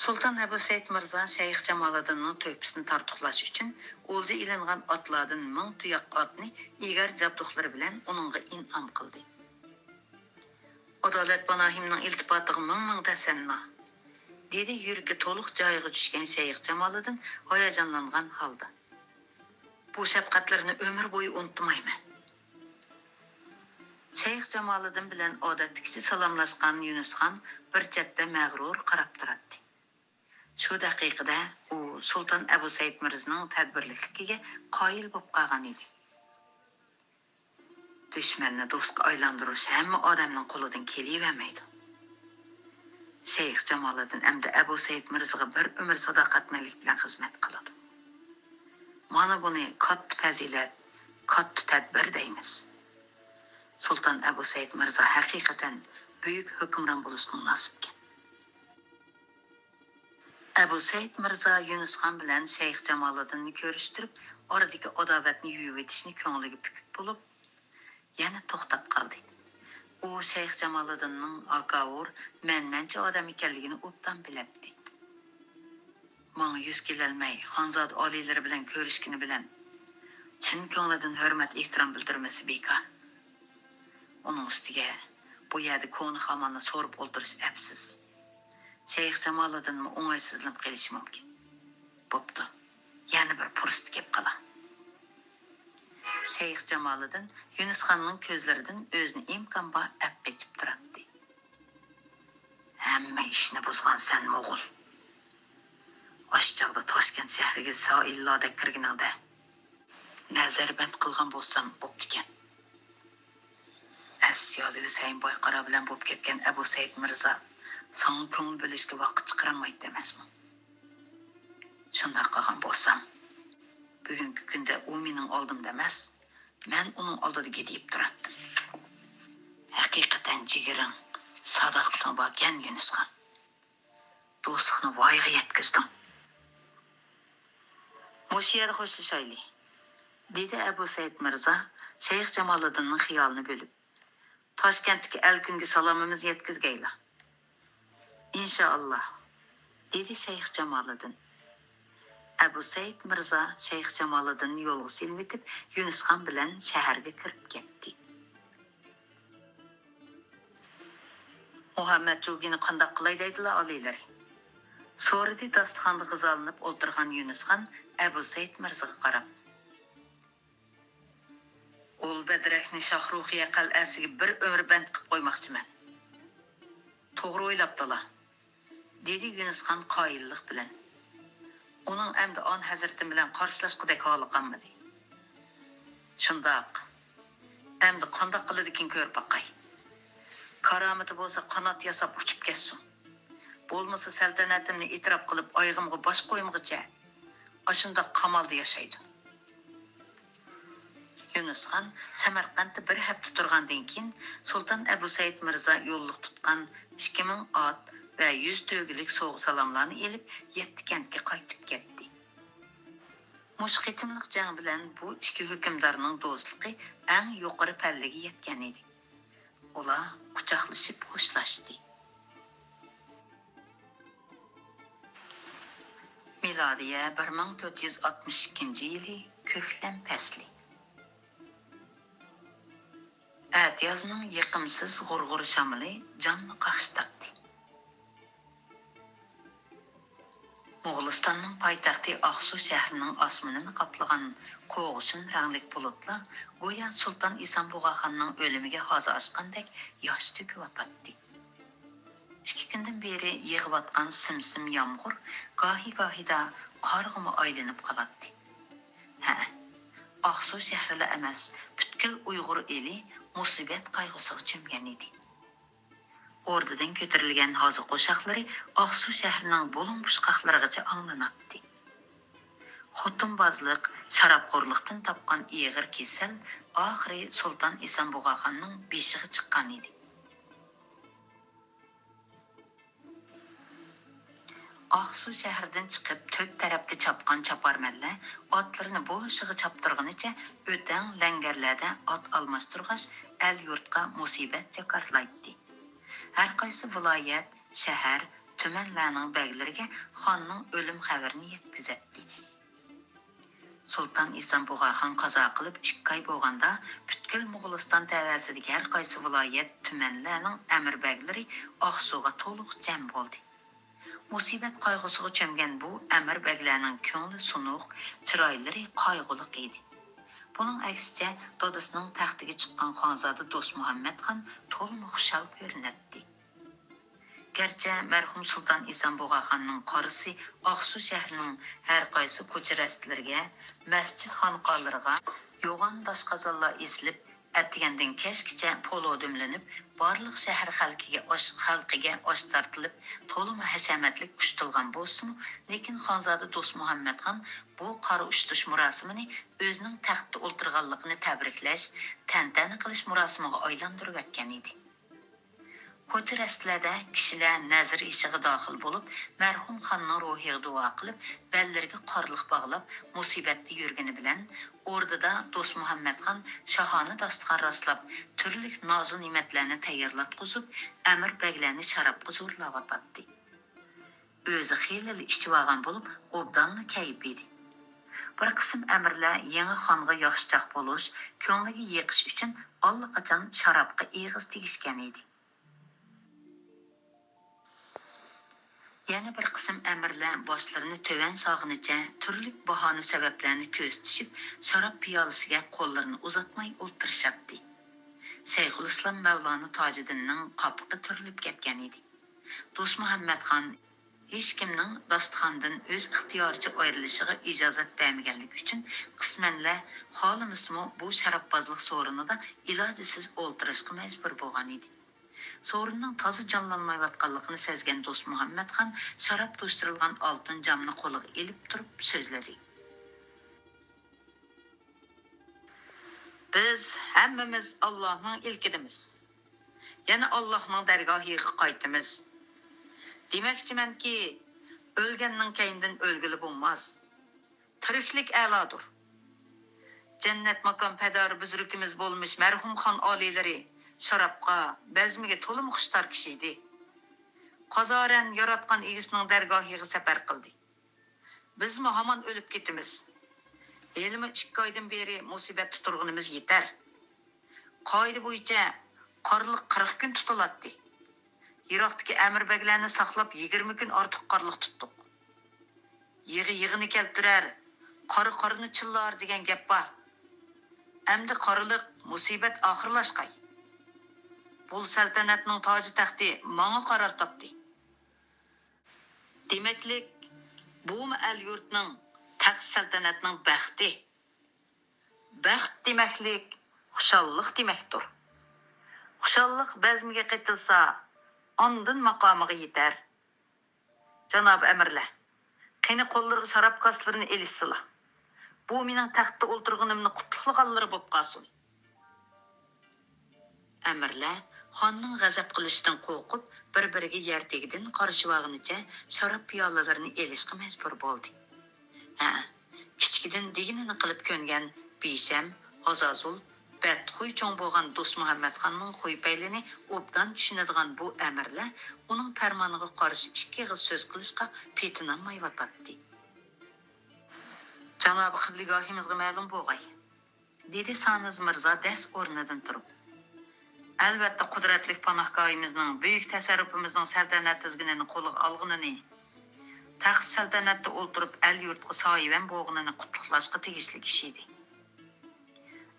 سۇلتان ئەبۇ سەئىد مىرزا شەيخ جامالىدىننىڭ تۆھپىسىنى تارتۇقلاش ئۈچۈن ئولجا ئېلىنغان ئاتلاردىن مىڭ تۇياق ئاتنى ئېگەر جابدۇقلىرى بىلەن ئۇنىڭغا ئىنئام قىلدى. ئادالەت پاناھىمنىڭ ئىلتىپاتىغا مىڭ مىڭ تەسەننا، دېدى يۈرىكى تولۇق جايىغا چۈشكەن شەيخ جامالىدىن ھاياجانلانغان ھالدا. بۇ شەپقەتلىرىنى ئۆمۈر بويى ئۇنتۇمايمەن. شەيخ جامالىدىن بىلەن ئادەتتىكىچە سالاملاشقان يۈنۈسخان بىر چەتتە مەغرۇر قاراپ تۇراتتى. شۇ دەقىقىدە ئۇ سۇلتان ئەبۇ سەئىد مىرزىنىڭ تەدبىرلىكلىكىگە قايىل بولۇپ قالغان ئىدى. دۈشمەننى دوستقا ئايلاندۇرۇش ھەممە ئادەمنىڭ قولىدىن كېلىۋەرمەيدۇ. شەيخ جامالىدىن ئەمدى ئەبۇ سەئىد مىرزىغا بىر ئۆمۈر ساداقەتمەنلىك بىلەن خىزمەت قىلىدۇ. مانا بۇنى كاتتا پەزىلەت، كاتتا تەدبىر دەيمىز. سۇلتان ئەبۇ سەئىد مىرزا ھەقىقەتەن بۈيۈك ھۆكۈمران بولۇشقا مۇناسىپكەن. ئەبۇ سەئىد مىرزا يۈنۈسخان بىلەن شەيخ جامالىدىننى كۆرۈشتۈرۈپ، ئارىدىكى ئاداۋەتنى يۇيۇۋېتىشنى كۆڭلىگە پۈكۈپ بولۇپ، يەنە توختاپ قالدى. ئۇ شەيخ جامالىدىننىڭ ھاكاۋۇر، مەنمەنچى ئادەم ئىكەنلىكىنى ئوبدان بىلەتتى. ماڭا يۈز كېلەلمەي، خانزادە ئالىيلىرى بىلەن كۆرۈشكىنى بىلەن، چىن كۆڭلىدىن ھۆرمەت-ئېھتىرام بىلدۈرمىسى بىكار. ئۇنىڭ ئۈستىگە بۇ يەردە كونا خاماننى سورۇپ ئولتۇرۇش ئەپسىز. شەيخ جامالىدىنمۇ ئوڭايسىزلىنىپ قېلىشى مۇمكىن. بوپتۇ، يەنە بىر پۇرسىتى كېلىپ قالا. شەيخ جامالىدىن يۈنۈسخاننىڭ كۆزلىرىدىن ئۆزىنى ئىمكان بار ئەپ قېچىپ تۇراتتى. ھەممە ئىشنى بۇزغان سەن موغۇل. ئاشۇ چاغدا تاشكەنت شەھىرىگە سائىللاردەك كىرگىنىڭدە نەزەربەند قىلغان بولسام بوپتىكەن. ئەسيالى ھۈسەيىن بايقارا بىلەن بولۇپ كەتكەن ئەبۇ سەئىد مىرزا ساڭا كۆڭۈل بۆلۈشكە ۋاقىت چىقىرالمايتتى ئەمەسمۇ؟ شۇنداق قىلغان بولسام، بۈگۈنكى كۈندە ئۇ مېنىڭ ئالدىمدا ئەمەس، مەن ئۇنىڭ ئالدىدا گىدىيىپ تۇراتتىم. ھەقىقەتەن جىگىرىڭ، ساداقىتىڭ باركەن، يۈنۈسخان. دوستلۇقنى ۋايىغا يەتكۈزدۈڭ. مۇشۇ يەردە خوشلىشايلى، دېدى ئەبۇ سەئىد مىرزا شەيخ جامالىدىننىڭ خىيالىنى بۆلۈپ. تاشكەنتتىكى ئەلكۈنگە سالامىمىزنى يەتكۈزگەيلا. ئىنشائاللا، دېدى شەيخ جامالىدىن. ئەبۇ سەئىد مىرزا شەيخ جامالىدىننى يولغا سېلىۋېتىپ، يۈنۈسخان بىلەن شەھەرگە كىرىپ كەتتى. مۇھەممەت جوگىنى قانداق قىلاي دەيدىلا ئالىيلىرى؟ سورىدى داستىخاندا غىزالىنىپ ئولتۇرغان يۈنۈسخان ئەبۇ سەئىد مىرزىغا قاراپ. ئۇل بەدرەكنى شاھروخىيە قەلئەسىگە بىر ئۆمۈر بەند قىلىپ قويماقچىمەن. توغرا ئويلاپتىلا، دېدى يۈنۈسخان قايىللىق بىلەن. ئۇنىڭ ئەمدى ئان ھەزرىتىم بىلەن قارشىلاشقۇدەك ھالى قالمىدى. شۇنداق. ئەمدى قانداق قىلىدىكىن كۆرۈپ باقاي. كارامىتى بولسا قانات ياساپ ئۇچۇپ كەتسۇن. بولمىسا سەلتەنىتىمنى ئېتىراپ قىلىپ ئايىغىمغا باش قويمىغۇچە ئاشۇنداق قامالدا ياشايدۇ. يۈنۈسخان سەمەرقەنتتە بىر ھەپتە تۇرغاندىن كېيىن، سۇلتان ئەبۇ سەئىد مىرزا يوللۇق تۇتقان ئىككى مىڭ ئات ۋە يۈز تۆگىلىك سوۋغا-سالاملارنى ئېلىپ، يەتتە كەنتكە قايتىپ كەتتى. مۇشۇ قېتىملىق جەڭ بىلەن بۇ ئىككى ھۆكۈمدارنىڭ دوستلۇقى ئەڭ يۇقىرى پەللىگە يەتكەن ئىدى. ئۇلار قۇچاقلىشىپ خوشلاشتى. مىلادىيە بىر مىڭ تۆت يۈز ئاتمىش ئىككىنچى يىلى كۆكلەم پەسلى. ئەتىيازنىڭ يېقىمسىز غۇر-غۇر شامىلى جاننى قاقشىتاتتى. موغۇلىستاننىڭ پايتەختى ئاقسۇ شەھىرىنىڭ ئاسمىنىنى قاپلىغان قوغۇشۇن رەڭلىك بۇلۇتلار گويا سۇلتان ئىسان بۇغاخاننىڭ ئۆلۈمىگە ھازا ئاچقاندەك ياش تۆكۈۋاتاتتى. ئىككى كۈندىن بېرى يېغىۋاتقان سىم-سىم يامغۇر گاھى-گاھىدا قارغىمۇ ئايلىنىپ قالاتتى. ھە، ئاقسۇ شەھىرىلا ئەمەس، پۈتكۈل ئۇيغۇر ئېلى مۇسىبەت قايغۇسىغا چۆمگەن ئىدى. ئوردىدىن كۆتۈرۈلگەن ھازا قوشاقلىرى ئاقسۇ شەھىرىنىڭ بۇلۇڭ-بۇشقاقلىرىغىچە ئاڭلىناتتى. خوتۇنبازلىق، شارابخورلۇقتىن تاپقان ئېغىر كېسەل ئاخىرى سۇلتان ئىسان بۇغاخاننىڭ بېشىغا چىققان ئىدى. ئاقسۇ شەھىرىدىن چىقىپ، تۆت تەرەپكە چاپقان چاپارمەنلەر ئاتلىرىنى بولۇشىغا چاپتۇرغىنىچە ئۆتەڭ لەڭگەرلەردە ئات ئالماشتۇرغاچ، ئەل-يۇرتقا مۇسىبەت جاكارلايتتى. ھەرقايسى ۋىلايەت، شەھەر، تۈمەنلەرنىڭ بەگلىرىگە خاننىڭ ئۆلۈم خەۋىرىنى يەتكۈزەتتى. سۇلتان ئىسان بۇغاخان قازا قىلىپ ئىككى ئاي بولغاندا، پۈتكۈل موغۇلىستان تەۋەسىدىكى ھەرقايسى ۋىلايەت، تۈمەنلەرنىڭ ئەمىر بەگلىرى ئاقسۇغا تولۇق جەم بولدى. مۇسىبەت قايغۇسىغا چۆمگەن بۇ ئەمىر بەگلەرنىڭ كۆڭلى سۇنۇق، چىرايلىرى قايغۇلۇق ئىدى. بۇنىڭ ئەكسىچە، دادىسىنىڭ تەختىگە چىققان خانزادە دوستمۇھەممەتخان تولىمۇ خۇشال كۆرۈنەتتى. گەرچە مەرھۇم سۇلتان ئىسان بۇغاخاننىڭ قارىسى ئاقسۇ شەھىرىنىڭ ھەرقايسى كوچا-رەستىلىرىگە، مەسچىت-خانقالىرىغا يوغان داش-قازانلار ئېسىلىپ، ئەتىگەندىن كەچكىچە پولۇ دۈملىنىپ، بارلىق شەھەر خەلقىگە ئاش، خەلقىگە ئاش تارتىلىپ، تولىمۇ ھەشەمەتلىك كۈتۈلگەن بولسىمۇ، لېكىن خانزادە دوستمۇھەممەتخان بۇ قارا ئۇچرىتىش مۇراسىمىنى ئۆزىنىڭ تەختتە ئولتۇرغانلىقىنى تەبرىكلەش، تەنتەنە قىلىش مۇراسىمىغا ئايلاندۇرۇۋەتكەن ئىدى. كوچا-رەستىلەردە كىشىلەر نەزىر ئېشىغا داخىل بولۇپ، مەرھۇم خاننىڭ روھىغا دۇئا قىلىپ، بەللىرىگە قارلىق باغلاپ، مۇسىبەتتە يۈرگىنى بىلەن، ئوردىدا دوستمۇھەممەتخان شاھانە داستىخان راسلاپ، تۈرلۈك نازۇ-نېمەتلەرنى تەييارلاتقۇزۇپ، ئەمىر بەگلەرنى شارابقا زورلاۋاتاتتى. ئۆزى خېلىلا ئىچىۋالغان بولۇپ، ئوبدانلا كەيپىدە ئىدى. بىر قىسىم ئەمىرلەر يېڭى خانغا ياخشىچاق بولۇش، كۆڭلىگە يېقىش ئۈچۈن ئاللىقاچان شارابقا ئېغىز تېگىشكەن ئىدى. يەنە بىر قىسىم ئەمىرلەر باشلىرىنى تۆۋەن سالغىنىچە تۈرلۈك باھانە-سەۋەبلەرنى كۆرسىتىشىپ، شاراب پىيالىسىگە قوللىرىنى ئۇزاتماي ئولتۇرۇشاتتى. شەيخۇلئىسلام مەۋلانا تاجىدىننىڭ قاپىقى تۈرۈلۈپ كەتكەن ئىدى. دوستمۇھەممەتخان ھېچكىمنىڭ داستىخاندىن ئۆز ئىختىيارىچە ئايرىلىشىغا ئىجازەت بەرمىگەنلىكى ئۈچۈن، قىسمەنلا خالىمىسىمۇ بۇ شارابپازلىق سورۇنىدا ئىلاجىسىز ئولتۇرۇشقا مەجبۇر بولغان ئىدى. سورۇننىڭ تازا جانلانمايۋاتقانلىقىنى سەزگەن دوستمۇھەممەتخان شاراب توشتۇرۇلغان ئالتۇن جامنى قولىغا ئېلىپ تۇرۇپ سۆزلىدى. بىز ھەممىمىز ئاللاھنىڭ ئىلكىدىمىز. يەنە ئاللاھنىڭ دەرگاھىغا قايتىمىز. دېمەكچىمەنكى، ئۆلگەننىڭ كەينىدىن ئۆلگىلى بولماس. تىرىكلىك ئەلادۇر. جەننەت ماكان پەدارى بۈزرۈكىمىز بولمىش مەرھۇم خان ئالىيلىرى شارابقا، بەزمىگە تولىمۇ خۇشتار كىشى ئىدى. قازارەن ياراتقان ئىگىسىنىڭ دەرگاھىغا سەپەر قىلدى. بىزمۇ ھامان ئۆلۈپ كېتىمىز. ھېلىمۇ ئىككى ئايدىن بېرى مۇسىبەتتە تۇرغىنىمىز يېتەر. قائىدە بويىچە قارلىق قىرىق كۈن تۇتۇلاتتى. يىراقتىكى ئەمىر بەگلەرنى ساقلاپ يىگىرمە كۈن ئارتۇق قارلىق تۇتتۇق. يىغى يىغىنى كەلتۈرەر، قارا قارىنى چىللار دېگەن گەپ بار. ئەمدى قارلىق، مۇسىبەت ئاخىرلاشقاي. بۇ سەلتەنەتنىڭ تاجى تەختى ماڭا قارار تاپتى. دېمەكلىك، بۇمۇ ئەل-يۇرتنىڭ، تەخت-سەلتەنەتنىڭ بەختى. بەخت دېمەكلىك، خۇشاللىق دېمەكتۇر. خۇشاللىق بەزمىگە قېتىلسا، ئاندىن ماقامىغا يېتەر. جانابىي ئەمىرلەر، قېنى قوللىرىغا شاراب كاسىلىرىنى ئېلىشسىلا. بۇ مېنىڭ تەختتە ئولتۇرغىنىمنى قۇتلۇقلىغانلىرى بولۇپ قالسۇن. ئەمىرلەر خاننىڭ غەزەپ قىلىشىدىن قورقۇپ، بىر-بىرىگە يەر تېگىدىن قارىشىۋالغىنىچە شاراب پىيالىلىرىنى ئېلىشقا مەجبۇر بولدى. ھە، كىچىكىدىن دېگىنىنى قىلىپ كۆنگەن بىشەم، ھازازۇل، بەتخۇي چوڭ بولغان دوستمۇھەممەتخاننىڭ خۇي-پەيلىنى ئوبدان چۈشىنىدىغان بۇ ئەمىرلەر ئۇنىڭ پەرمانىغا قارشى ئىككى ئېغىز سۆز قىلىشقا پېتىنالمايۋاتاتتى. جانابىي قىبلىگاھىمىزغا مەلۇم بولغاي، دېدى سانىز مىرزا دەس ئورنىدىن تۇرۇپ. ئەلۋەتتە، قۇدرەتلىك پاناھگاھىمىزنىڭ، بۈيۈك تەسەررۇپىمىزنىڭ سەلتەنەت تىزگىنىنى قولىغا ئالغىنىنى، تەخت سەلتەنەتتە ئولتۇرۇپ ئەل-يۇرتقا سايىۋەن بولغىنىنى قۇتلۇقلاشقا تېگىشلىك ئىش ئىدى.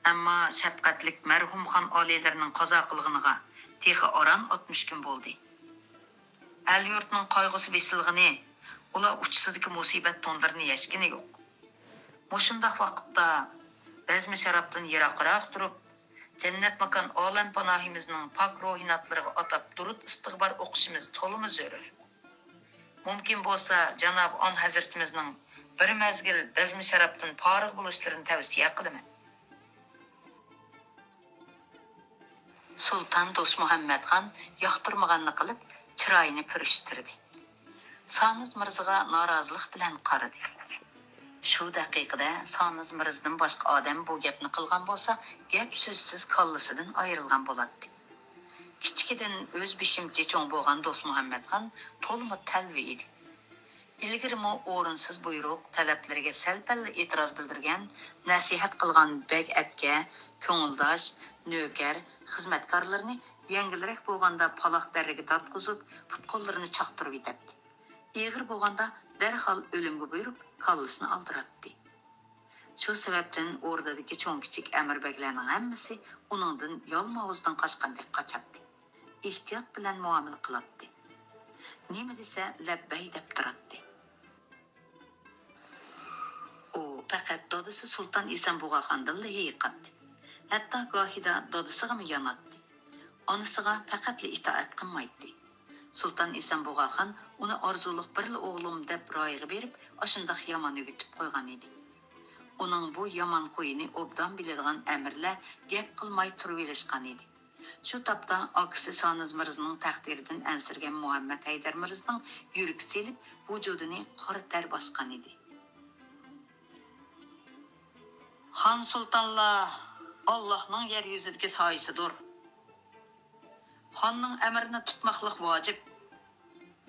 ئەمما شەپقەتلىك مەرھۇم خان ئالىيلىرىنىڭ قازا قىلغىنىغا تېخى ئاران ئاتمىش كۈن بولدى. ئەل-يۇرتنىڭ قايغۇسى بېسىلغىنى، ئۇلار ئۇچىسىدىكى مۇسىبەت تونلىرىنى يەشكىنى يوق. مۇشۇنداق ۋاقىتتا بەزمە شارابتىن يىراقراق تۇرۇپ، جەننەت ماكان ئالەمپاناھىمىزنىڭ پاك روھىناتلىرىغا ئاتاپ دۇرۇت ئىستىغپار ئوقۇشىمىز تولىمۇ زۆرۈر. مۇمكىن بولسا، جانابىي ئان ھەزرىتىمىزنىڭ بىر مەزگىل بەزمە شارابتىن پارىغ بولۇشلىرىنى تەۋسىيە قىلىمەن. سۇلتان دوستمۇھەممەتخان ياقتۇرمىغاننى قىلىپ، چىرايىنى پۈرۈشتۈردى. سانىز مىرزىغا نارازىلىق بىلەن قارىدى. شۇ دەقىقىدە سانىز مىرزىدىن باشقا ئادەم بۇ گەپنى قىلغان بولسا، گەپ سۆزسىز كاللىسىدىن ئايرىلغان بولاتتى. كىچىكىدىن ئۆز بېشىمچى چوڭ بولغان دوستمۇھەممەتخان تولىمۇ تەلۋە ئىدى. ئىلگىرىمۇ ئورۇنسىز بۇيرۇق، تەلەپلىرىگە سەل-پەللا ئېتىراز بىلدۈرگەن، نەسىھەت قىلغان بەگ-ئەتكە، كۆڭۈلداش، نۆكەر، خىزمەتكارلىرىنى يەڭگىلرەك بولغاندا پالاق دەررىگە تارتقۇزۇپ، پۇت-قوللىرىنى چاقتۇرۇۋېتەتتى. ئېغىر بولغاندا دەرھال ئۆلۈمگە بۇيرۇپ، كاللىسىنى ئالدۇراتتى. شۇ سەۋەبتىن ئوردىدىكى چوڭ-كىچىك ئەمىر-بەگلەرنىڭ ھەممىسى ئۇنىڭدىن يالماۋۇزدىن قاچقاندەك قاچاتتى. ئېھتىيات بىلەن مۇئامىلە قىلاتتى. نېمە دېسە، لەببەي دەپ تۇراتتى. ئۇ پەقەت دادىسى سۇلتان ئېسەن بۇغاخاندىنلا ھېيىقاتتى. ھەتتا گاھىدا دادىسىغىمۇ ياناتتى. ئانىسىغا پەقەتلا ئىتائەت قىلمايتتى. سۇلتان ئېسەن بۇغاخان ئۇنى ئارزۇلۇق بىرلا ئوغلۇم دەپ رايىغا بېرىپ، ئاشۇنداق يامان ئۆگىتىپ قويغان ئىدى. ئۇنىڭ بۇ يامان خۇيىنى ئوبدان بىلىدىغان ئەمىرلەر گەپ قىلماي تۇرۇۋېلىشقان ئىدى. شۇ تاپتا ئاكىسى سانىز مىرزىنىڭ تەقدىرىدىن ئەنسىرىگەن مۇھەممەد ھەيدەر مىرزىنىڭ يۈرىكى سېلىپ، ۋۇجۇدىنى قارا تەر باسقان ئىدى. خان سۇلتانلار ئاللاھنىڭ يەر يۈزىدىكى سايىسىدۇر. خاننىڭ ئەمرىنى تۇتماقلىق ۋاجىپ،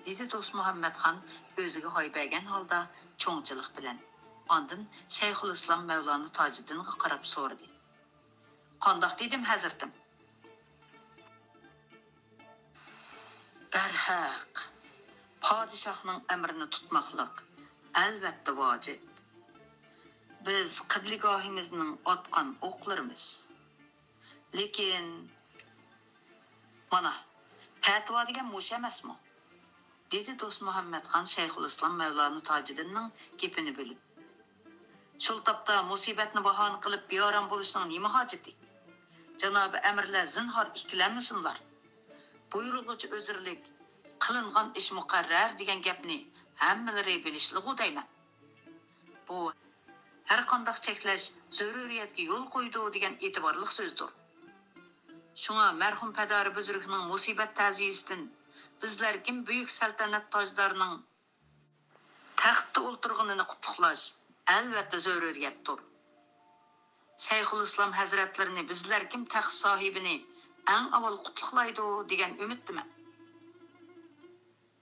دېدى دوستمۇھەممەتخان ئۆزىگە ھاي بەرگەن ھالدا چوڭچىلىق بىلەن. ئاندىن شەيخۇلئىسلام مەۋلانا تاجىدىنغا قاراپ سورىدى. قانداق دېدىم، ھەزرىتىم؟ بەرھەق، پادىشاھنىڭ ئەمرىنى تۇتماقلىق ئەلۋەتتە ۋاجىپ. بىز قىبلىگاھىمىزنىڭ ئاتقان ئوقلىرىمىز. لېكىن، مانا، پەتىۋا دېگەن مۇشۇ ئەمەسمۇ؟ دېدى دوستمۇھەممەتخان شەيخۇلئىسلام مەۋلانا تاجىدىننىڭ گېپىنى بۆلۈپ. شۇ تاپتا مۇسىبەتنى باھانە قىلىپ بىئارام بولۇشنىڭ نېمە ھاجىتى؟ جانابىي ئەمىرلەر زىنھار ئىككىلەنمىسۇنلار. بۇيرۇلغۇچى ئۆزرىلىك، قىلىنغان ئىش مۇقەررەر دېگەن گەپنى ھەممىلىرى بىلىشلىغۇ دەيمەن. بۇ ھەرقانداق چەكلەش زۆرۈرىيەتكە يول قويىدۇ دېگەن ئېتىبارلىق سۆزدۇر. شۇڭا مەرھۇم پەدارى بۈزرۈكنىڭ مۇسىبەت تەزىيىسىدىن بىزلەر كىم بۈيۈك سەلتەنەت تاجدارىنىڭ تەختتە ئولتۇرغىنىنى قۇتلۇقلاش ئەلۋەتتە زۆرۈرىيەتتۇر. شەيخۇلئىسلام ھەزرەتلىرىنى بىزلەر كىم تەخت ساھىبىنى ئەڭ ئاۋۋال قۇتلۇقلايدۇ دېگەن ئۈمىدتىمەن.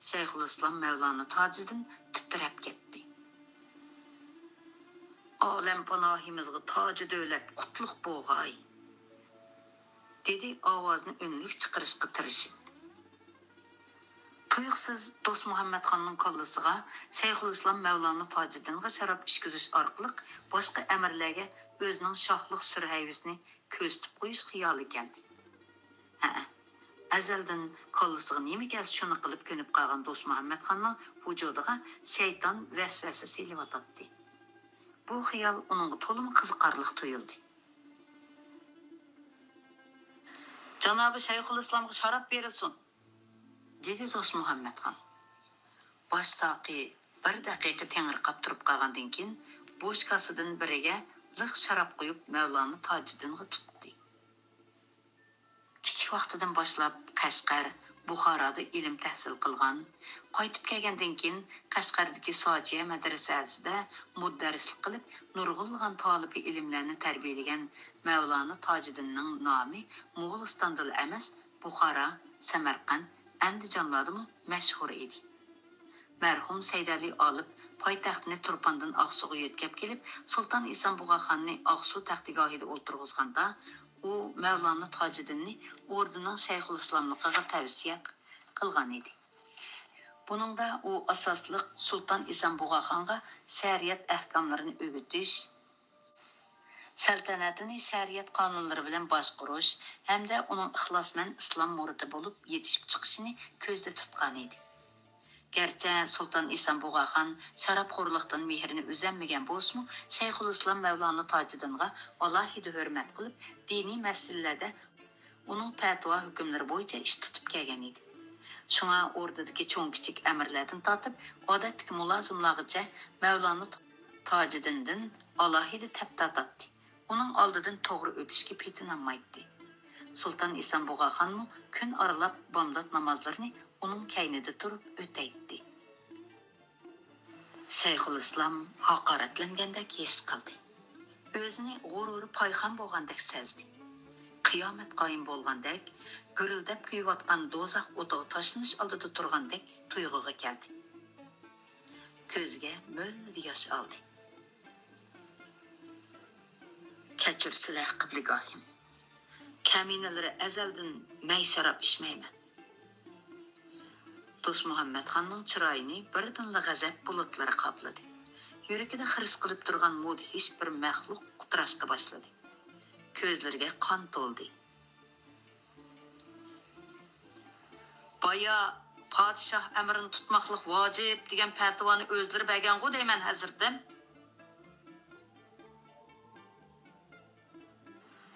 شەيخۇلئىسلام مەۋلانا تاجىدىن تىترەپ كەتتى. ئالەم پاناھىمىزغا تاجى دۆلەت قۇتلۇق بولغاي! دېدى ئاۋازىنى ئۈنلۈك چىقىرىشقا تىرىشىپ. تۇيۇقسىز دوستمۇھەممەتخاننىڭ كاللىسىغا شەيخۇلئىسلام مەۋلانا تاجىدىنغا شاراب ئىچكۈزۈش ئارقىلىق باشقا ئەمىرلەرگە ئۆزىنىڭ شاھلىق سۈر-ھەيۋىسىنى كۆرسىتىپ قويۇش خىيالى كەلدى. ھەئە، ئەزەلدىن كاللىسىغا نېمە كەلسە شۇنى قىلىپ كۆنۈپ قالغان دوستمۇھەممەتخاننىڭ ۋۇجۇدىغا شەيتان ۋەسۋەسە سېلىۋاتاتتى. بۇ خىيال ئۇنىڭغا تولىمۇ قىزىقارلىق تۇيۇلدى. جانابى شەيخۇلئىسلامغا شاراب بېرىلسۇن! دېدى دوستمۇھەممەتخان. باش ساقى بىر دەقىقە تېڭىرقاپ تۇرۇپ قالغاندىن كېيىن، بوشكاسىدىن بىرىگە لىق شاراب قۇيۇپ، مەۋلانا تاجىدىنغا تۇتتى. كىچىك ۋاقتىدىن باشلاپ قەشقەر، بۇخارادا ئىلىم تەھسىل قىلغان. قايتىپ كەلگەندىن كېيىن، قەشقەردىكى ساجىيە مەدرىسەسىدە مۇدەررىسلىك قىلىپ، نۇرغۇنلىغان تالىپى ئىلىملەرنى تەربىيەلىگەن مەۋلانا تاجىدىننىڭ نامى موغۇلىستاندىلا ئەمەس، بۇخارا، سەمەرقەنت، ئەندىجانلاردىمۇ مەشھۇر ئىدى. مەرھۇم سەيدەلى ئالىپ پايتەختنى تۇرپاندىن ئاقسۇغا يۆتكەپ كېلىپ، سۇلتان ئىسان بۇغاخاننى ئاقسۇ تەختىگاھىدا ئولتۇرغۇزغاندا، ئۇ مەۋلانا تاجىدىننى ئوردىنىڭ شەيخۇلئىسلاملىقىغا تەۋسىيە قىلغان ئىدى. بۇنىڭدا ئۇ ئاساسلىق سۇلتان ئىسان بۇغاخانغا شەرىئەت ئەھكاملىرىنى ئۆگىتىش، سەلتەنەتىنى شەرىئەت قانۇنلىرى بىلەن باشقۇرۇش ھەمدە ئۇنىڭ ئىخلاسمەن ئىسلام مۇرىتى بولۇپ يېتىشىپ چىقىشىنى كۆزدە تۇتقان ئىدى. گەرچە سۇلتان ئىسان بۇغاخان شارابخورلۇقتىن مېھرىنى ئۈزەلمىگەن بولسىمۇ، شەيخۇلئىسلام مەۋلانا تاجىدىنغا ئالاھىدە ھۆرمەت قىلىپ، دىنىي مەسىلىلەردە ئۇنىڭ پەتىۋا ھۆكۈملىرى بويىچە ئىش تۇتۇپ كەلگەن ئىدى. شۇڭا ئوردىدىكى چوڭ-كىچىك ئەمىرلەردىن تارتىپ، ئادەتتىكى مۇلازىملارغىچە مەۋلانا تاجىدىندىن ئالاھىدە تەپ تارتاتتى. ئۇنىڭ ئالدىدىن توغرا ئۆتۈشكە پېتىنالمايتتى. سۇلتان ئىسان بۇغاخانمۇ كۈن ئارىلاپ بامدات نامازلىرىنى ئۇنىڭ كەينىدە تۇرۇپ ئۆتەيتتى. شەيخۇلئىسلام ھاقارەتلەنگەندەك ھېس قىلدى. ئۆزىنى غۇرۇرى پايخان بولغاندەك سەزدى. قىيامەت قايىم بولغاندەك، گۈرۈلدەپ كۆيۈۋاتقان دوزاخ ئوتىغا تاشلىنىش ئالدىدا تۇرغاندەك تۇيغۇغا كەلدى. كۆزىگە مۆلدە ياش ئالدى. كەچۈرسىلە، قىبلىگاھىم. كەمىنىلىرى ئەزەلدىن مەي شاراب ئىچمەيمەن. دوستمۇھەممەتخاننىڭ چىرايىنى بىردىنلا غەزەپ بۇلۇتلىرى قاپلىدى. يۈرىكىدە خىرىس قىلىپ تۇرغان مۇدھىش بىر مەخلۇق قۇتراشقا باشلىدى. كۆزلىرىگە قان تولدى. بايا پادىشاھ ئەمرىنى تۇتماقلىق ۋاجىپ دېگەن پەتىۋانى ئۆزلىرى بەرگەنغۇ دەيمەن، ھەزرىتىم.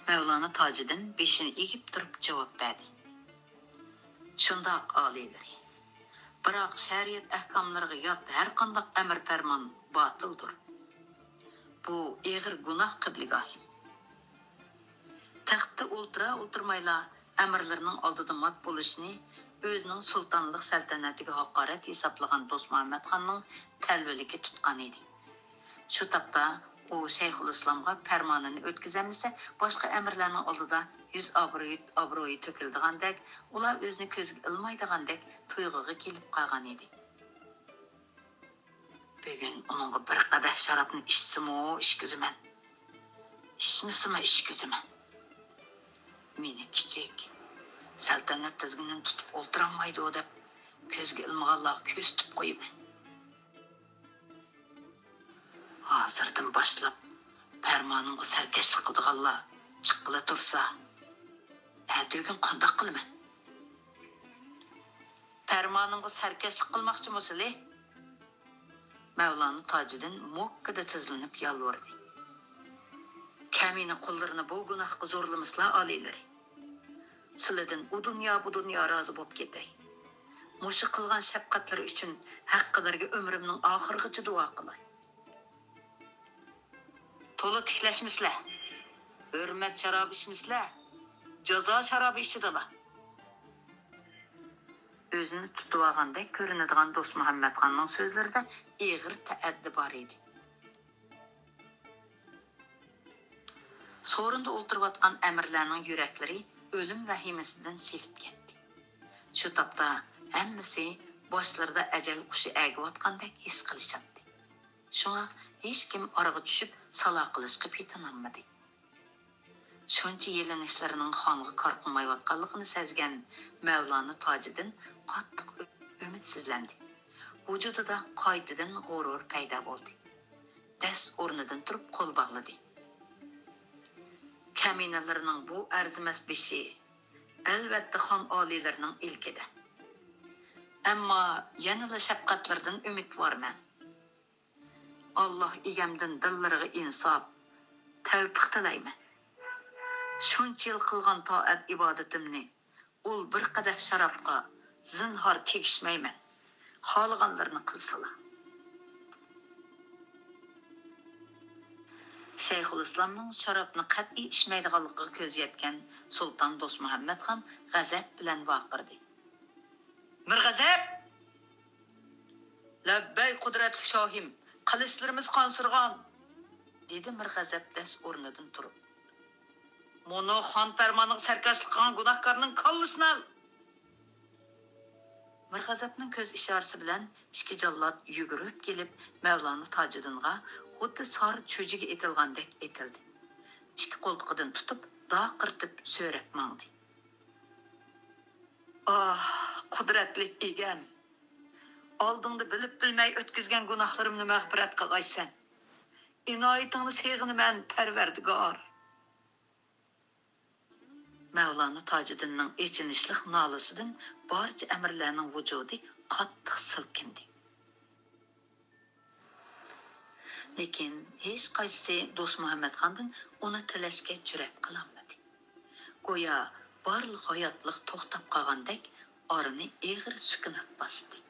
مەۋلانا تاجىدىن بېشىنى ئېگىپ تۇرۇپ جاۋاب بەردى. شۇنداق، ئالىيلىرى. بىراق شەرىئەت ئەھكاملىرىغا يات ھەرقانداق ئەمر پەرمان باتىلدۇر. بۇ ئېغىر گۇناھ، قىبلىگاھىم. تەختتە ئولتۇرا ئولتۇرمايلا ئەمىرلىرىنىڭ ئالدىدا مات بولۇشنى ئۆزىنىڭ سۇلتانلىق سەلتەنىتىگە ھاقارەت ھېسابلىغان دوستمۇھەممەتخاننىڭ تەلۋىلىكى تۇتقان ئىدى. شۇ تاپتا ئۇ شەيخۇلئىسلامغا پەرمانىنى ئۆتكۈزەلمىسە، باشقا ئەمىرلەرنىڭ ئالدىدا يۈز ئابرۇيى، ئابرۇيى تۆكۈلىدىغاندەك، ئۇلار ئۆزىنى كۆزگە ئىلمايدىغاندەك تۇيغۇغا كېلىپ قالغان ئىدى. بۈگۈن ئۇنىڭغا بىر قەدەھ شارابنى ئىچسىمۇ ئىچكۈزىمەن، ئىچمىسىمۇ ئىچكۈزىمەن. مېنى كىچىك، سەلتەنەت تىزگىنىنى تۇتۇپ ئولتۇرالمايدۇ دەپ كۆزگە ئىلمىغانلارغا كۆرسىتىپ قويىمەن. ھازىردىن باشلاپ پەرمانىمغا سەركەشلىك قىلىدىغانلار چىققىلى تۇرسا، ئەتىگۈن قانداق قىلىمەن؟ پەرمانىمغا سەركەشلىك قىلماقچىمۇ سىلى؟ مەۋلانا تاجىدىن موككىدە تىزلىنىپ يالۋۇردى. كەمىنە قۇللىرىنى بۇ گۇناھقا زورلىمىسىلا، ئالىيلىرى. سىلىدىن ئۇ دۇنيا، بۇ دۇنيا رازى بوپ كېتەي. مۇشۇ قىلغان شەپقەتلىرى ئۈچۈن ھەققىلەرگە ئۆمرۈمنىڭ ئاخىرىغىچە دۇئا قىلاي. تولا تىكلەشمىسىلە، ھۆرمەت شارابى ئىچمىسىلە، جازا شارابى ئىچىدىلا. ئۆزىنى تۇتۇۋالغاندەك كۆرۈنىدىغان دوستمۇھەممەتخاننىڭ سۆزلىرىدە ئېغىر تەئەددى بار ئىدى. سورۇندا ئولتۇرۇۋاتقان ئەمىرلەرنىڭ يۈرەكلىرى ئۆلۈم ۋەھىمىسىدىن سېلىپ كەتتى. شۇ تاپتا ھەممىسى باشلىرىدا ئەجەل قۇشى ئەگىۋاتقاندەك ھېس قىلىشاتتى. شۇڭا ھېچكىم ئارىغا چۈشۈپ سالا قىلىشقا پېتىنالمىدى. شۇنچە يېلىنىشلىرىنىڭ خانغا كار قىلمايۋاتقانلىقىنى سەزگەن مەۋلانا تاجىدىن قاتتىق ئۈ-، ئۈمىدسىزلەندى. ۋۇجۇدىدا قايتىدىن غۇرۇر پەيدا بولدى. دەس ئورنىدىن تۇرۇپ قول باغلىدى. كەمىنىلەرنىڭ بۇ ئەرزىمەس بېشى، ئەلۋەتتە، خان ئالىيلىرىنىڭ ئىلكىدە. ئەمما يەنىلا شەپقەتلىرىدىن ئۈمىدۋارمەن. ئاللاھ ئىگەمدىن دىللىرىغا ئىنساپ، تەۋپىق تىلەيمەن. شۇنچە يىل قىلغان تائەت-ئىبادىتىمنى ئۇل بىر قەدەھ شارابقا زىنھار تېگىشمەيمەن. خالىغانلىرىنى قىلسىلا. شەيخۇلئىسلامنىڭ شارابنى قەتئىي ئىچمەيدىغانلىقىغا كۆزى يەتكەن سۇلتان دوستمۇھەممەتخان غەزەپ بىلەن ۋارقىرىدى. مىرغەزەپ! لەببەي، قۇدرەتلىك شاھىم، قىلىچلىرىمىز قانسىرىغان! دېدى مىرغەزەپ دەس ئورنىدىن تۇرۇپ. مۇنۇ خان پەرمانىغا سەركەشلىك قىلغان گۇناھكارنىڭ كاللىسىنى ئال! مىرغەزەپنىڭ كۆز ئىشارىسى بىلەن ئىككى جاللات يۈگۈرۈپ كېلىپ، مەۋلانا تاجىدىنغا خۇددى سارى چۈجىگە ئېتىلغاندەك ئېتىلدى. ئىككى قولتۇقىدىن تۇتۇپ، داقىرتىپ سۆرەپ ماڭدى. ئاھ، قۇدرەتلىك ئىگەم! ئالدىڭدا بىلىپ بىلمەي ئۆتكۈزگەن گۇناھلىرىمنى مەغپىرەت قىلغايسەن. ئىنايىتىڭنى سېغىنىمەن، پەرۋەردىگار! مەۋلانا تاجىدىننىڭ ئېچىنىشلىق نالىسىدىن بارچە ئەمىرلەرنىڭ ۋۇجۇدى قاتتىق سىلكىندى. لېكىن ھېچقايسىسى دوستمۇھەممەتخاندىن ئۇنى تىلەشكە جۈرئەت قىلالمىدى. گويا بارلىق ھاياتلىق توختاپ قالغاندەك ئارىنى ئېغىر سۈكۈنات باستى.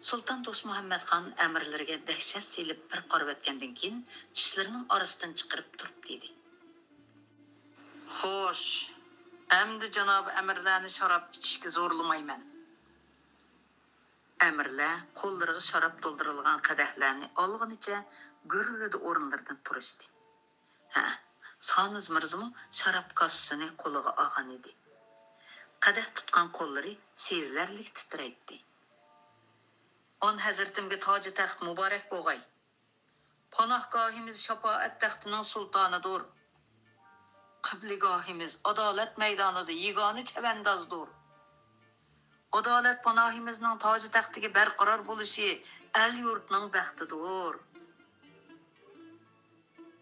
سۇلتان دوستمۇھەممەتخان ئەمىرلىرىگە دەھشەت سېلىپ بىر قارىۋەتكەندىن كېيىن، چىشلىرىنىڭ ئارىسىدىن چىقىرىپ تۇرۇپ دېدى. خوش، ئەمدى جانابىي ئەمىرلەرنى شاراب ئىچىشكە زورلىمايمەن. ئەمىرلەر قوللىرىغا شاراب تولدۇرۇلغان قەدەھلەرنى ئالغىنىچە گۈررىدە ئورۇنلىرىدىن تۇرۇشتى. ھە، سانىز مىرزىمۇ شاراب كاسىسىنى قولىغا ئالغان ئىدى. قەدەھ تۇتقان قوللىرى سېزىلەرلىك تىترەيتتى. ئان ھەزرىتىمگە تاجى تەخت مۇبارەك بوغاي! پاناھگاھىمىز شاپائەت تەختىنىڭ سۇلتانىدۇر. قىبلىگاھىمىز ئادالەت مەيدانىدا يېگانە چەۋەندازدۇر. ئادالەت پاناھىمىزنىڭ تاجى تەختىگە بەرقارار بولۇشى ئەل-يۇرتنىڭ بەختىدۇر.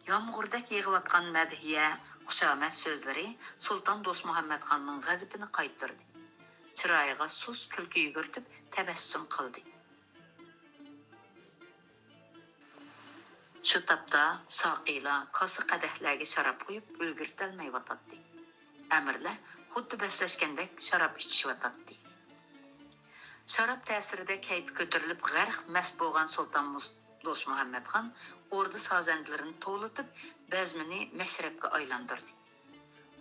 يامغۇردەك يېغىۋاتقان مەدھىيە، خۇشامەت سۆزلىرى سۇلتان دوستمۇھەممەتخاننىڭ غەزىپىنى قايتۇردى. چىرايىغا سۇس كۈلكە يۈگۈرتۈپ تەبەسسۇم قىلدى. شۇ تاپتا ساقىيلار كاسا-قەدەھلەرگە شاراب قۇيۇپ ئۈلگۈرتەلمەيۋاتاتتى. ئەمىرلەر خۇددى بەسلەشكەندەك شاراب ئىچىشىۋاتاتتى. شاراب تەسىرىدە كەيپى كۆتۈرۈلۈپ غەرق مەست بولغان سۇلتان مۇس-، دوستمۇھەممەتخان ئوردا سازەندىلىرىنى توۋلىتىپ، بەزمىنى مەشرەپكە ئايلاندۇردى.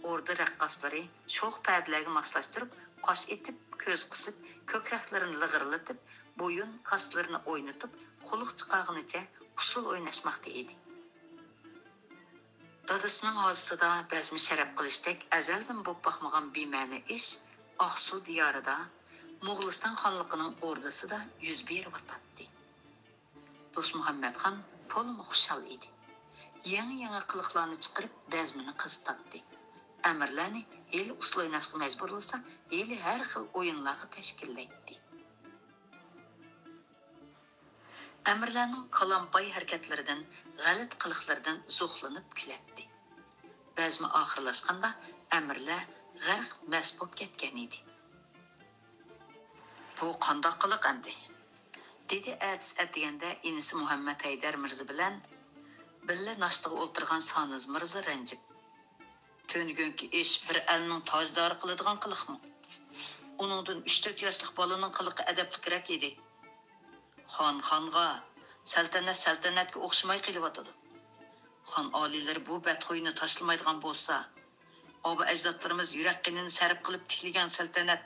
ئوردا رەققاسلىرى شوخ پەدىلەرگە ماسلاشتۇرۇپ، قاش ئېتىپ، كۆز قىسىپ، كۆكرەكلىرىنى لىغىرلىتىپ، بويۇن كاسىلىرىنى ئوينىتىپ، قۇلىقى چىقارغىنىچە ئۇسسۇل ئويناشماقتا ئىدى. دادىسىنىڭ ھازىسىدا بەزمە شەرەپ قىلىشتەك ئەزەلدىن بولۇپ باقمىغان بىمەنە ئىش ئاقسۇ دىيارىدا، موغۇلىستان خانلىقىنىڭ ئوردىسىدا يۈز بېرىۋاتاتتى. دوستمۇھەممەتخان تولىمۇ خۇشال ئىدى. يېڭى-يېڭى قىلىقلارنى چىقىرىپ، بەزمىنى قىزىتاتتى. ئەمىرلەرنى ھېلى ئۇسسۇل ئويناشقا مەجبۇرلىسا، ھېلى ھەر خىل ئويۇنلارغا تەشكىللەيتتى. ئەمىرلەرنىڭ كالامپاي ھەرىكەتلىرىدىن، غەلىتە قىلىقلىرىدىن زوقلىنىپ كۈلەتتى. بەزمە ئاخىرلاشقاندا، ئەمىرلەر غەرق مەست بولۇپ كەتكەن ئىدى. بۇ قانداق قىلىق ئەمدى؟ دېدى ئەتىسى ئەتىگەندە ئىنىسى مۇھەممەت ھەيدەر مىرزا بىلەن بىللە ناشتىغا ئولتۇرغان سانىز مىرزا رەنجىپ. تۈنۈگۈنكى ئىش بىر ئەلنىڭ تاجدارى قىلىدىغان قىلىقمۇ؟ ئۇنىڭدىن ئۈچ-تۆت ياشلىق بالىنىڭ قىلىقى ئەدەپلىكرەك ئىدى. خان خانغا، سەلتەنەت سەلتەنەتكە ئوخشىماي قېلىۋاتىدۇ. خان ئالىيلىرى بۇ بەتخۇينى تاشلىمايدىغان بولسا، ئابا-ئەجدادلىرىمىز يۈرەك قېنىنى سەرپ قىلىپ تىكلىگەن سەلتەنەت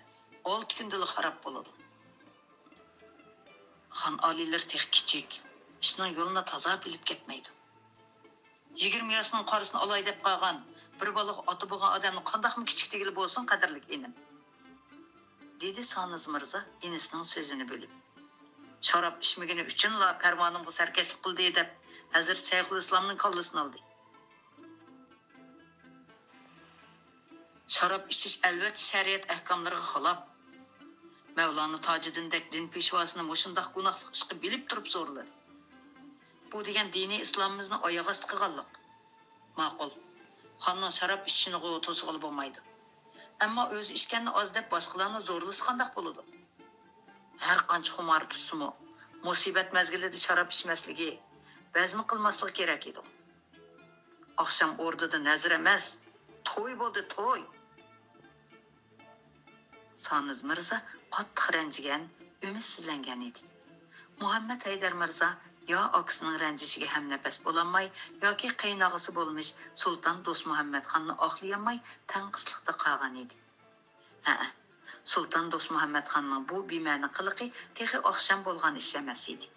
ئالتە كۈندىلا خاراب بولىدۇ. خان ئالىيلىرى تېخى كىچىك، ئىشنىڭ يولىنى تازا بىلىپ كەتمەيدۇ. يىگىرمە ياشنىڭ قارىسىنى ئالاي دەپ قالغان بىر بالىغا ئاتا بولغان ئادەمنى قانداقمۇ كىچىك دېگىلى بولسۇن، قەدىرلىك ئىنىم؟ دېدى سانىز مىرزا ئىنىسىنىڭ سۆزىنى بۆلۈپ. شاراب ئىچمىگىنى ئۈچۈنلا پەرمانىمغا سەركەشلىك قىلدى دەپ، ھەزرىتى شەيخۇلئىسلامنىڭ كاللىسىنى ئالدى. شاراب ئىچىش ئەلۋەتتە شەرىئەت ئەھكاملىرىغا خىلاپ. مەۋلانا تاجىدىندەك دىن پېشۋاسىنى مۇشۇنداق گۇناھلىق ئىشقا بىلىپ تۇرۇپ زورلىدى. بۇ دېگەن دىنىي ئىسلامىمىزنى ئاياغ ئاستى قىلغانلىق. ماقۇل. خاننىڭ شاراب ئىچىشىنىغۇ توسۇغىلى بولمايدۇ. ئەمما ئۆزى ئىچكەننى ئاز دەپ باشقىلارنى زورلىسا قانداق بولىدۇ؟ ھەر قانچە خۇمار تۇتسىمۇ، مۇسىبەت مەزگىلىدە شاراب ئىچمەسلىكى، بەزمە قىلماسلىقى كېرەك ئىدى. ئاخشام ئوردىدا نەزىر ئەمەس، توي بولدى، توي! سانىز مىرزا قاتتىق رەنجىگەن، ئۈمىدسىزلەنگەن ئىدى. مۇھەممەد ھەيدەر مىرزا يا ئاكىسىنىڭ رەنجىشىگە ھەمنەپەس بولالماي، ياكى قېيىنئاغىسى بولمىش سۇلتان دوستمۇھەممەتخاننى ئاقلىيالماي تەڭقىسلىقتا قالغان ئىدى. ھەئە، سۇلتان دوستمۇھەممەتخاننىڭ بۇ بىمەنە قىلىقى تېخى ئاخشام بولغان ئىش ئەمەس ئىدى.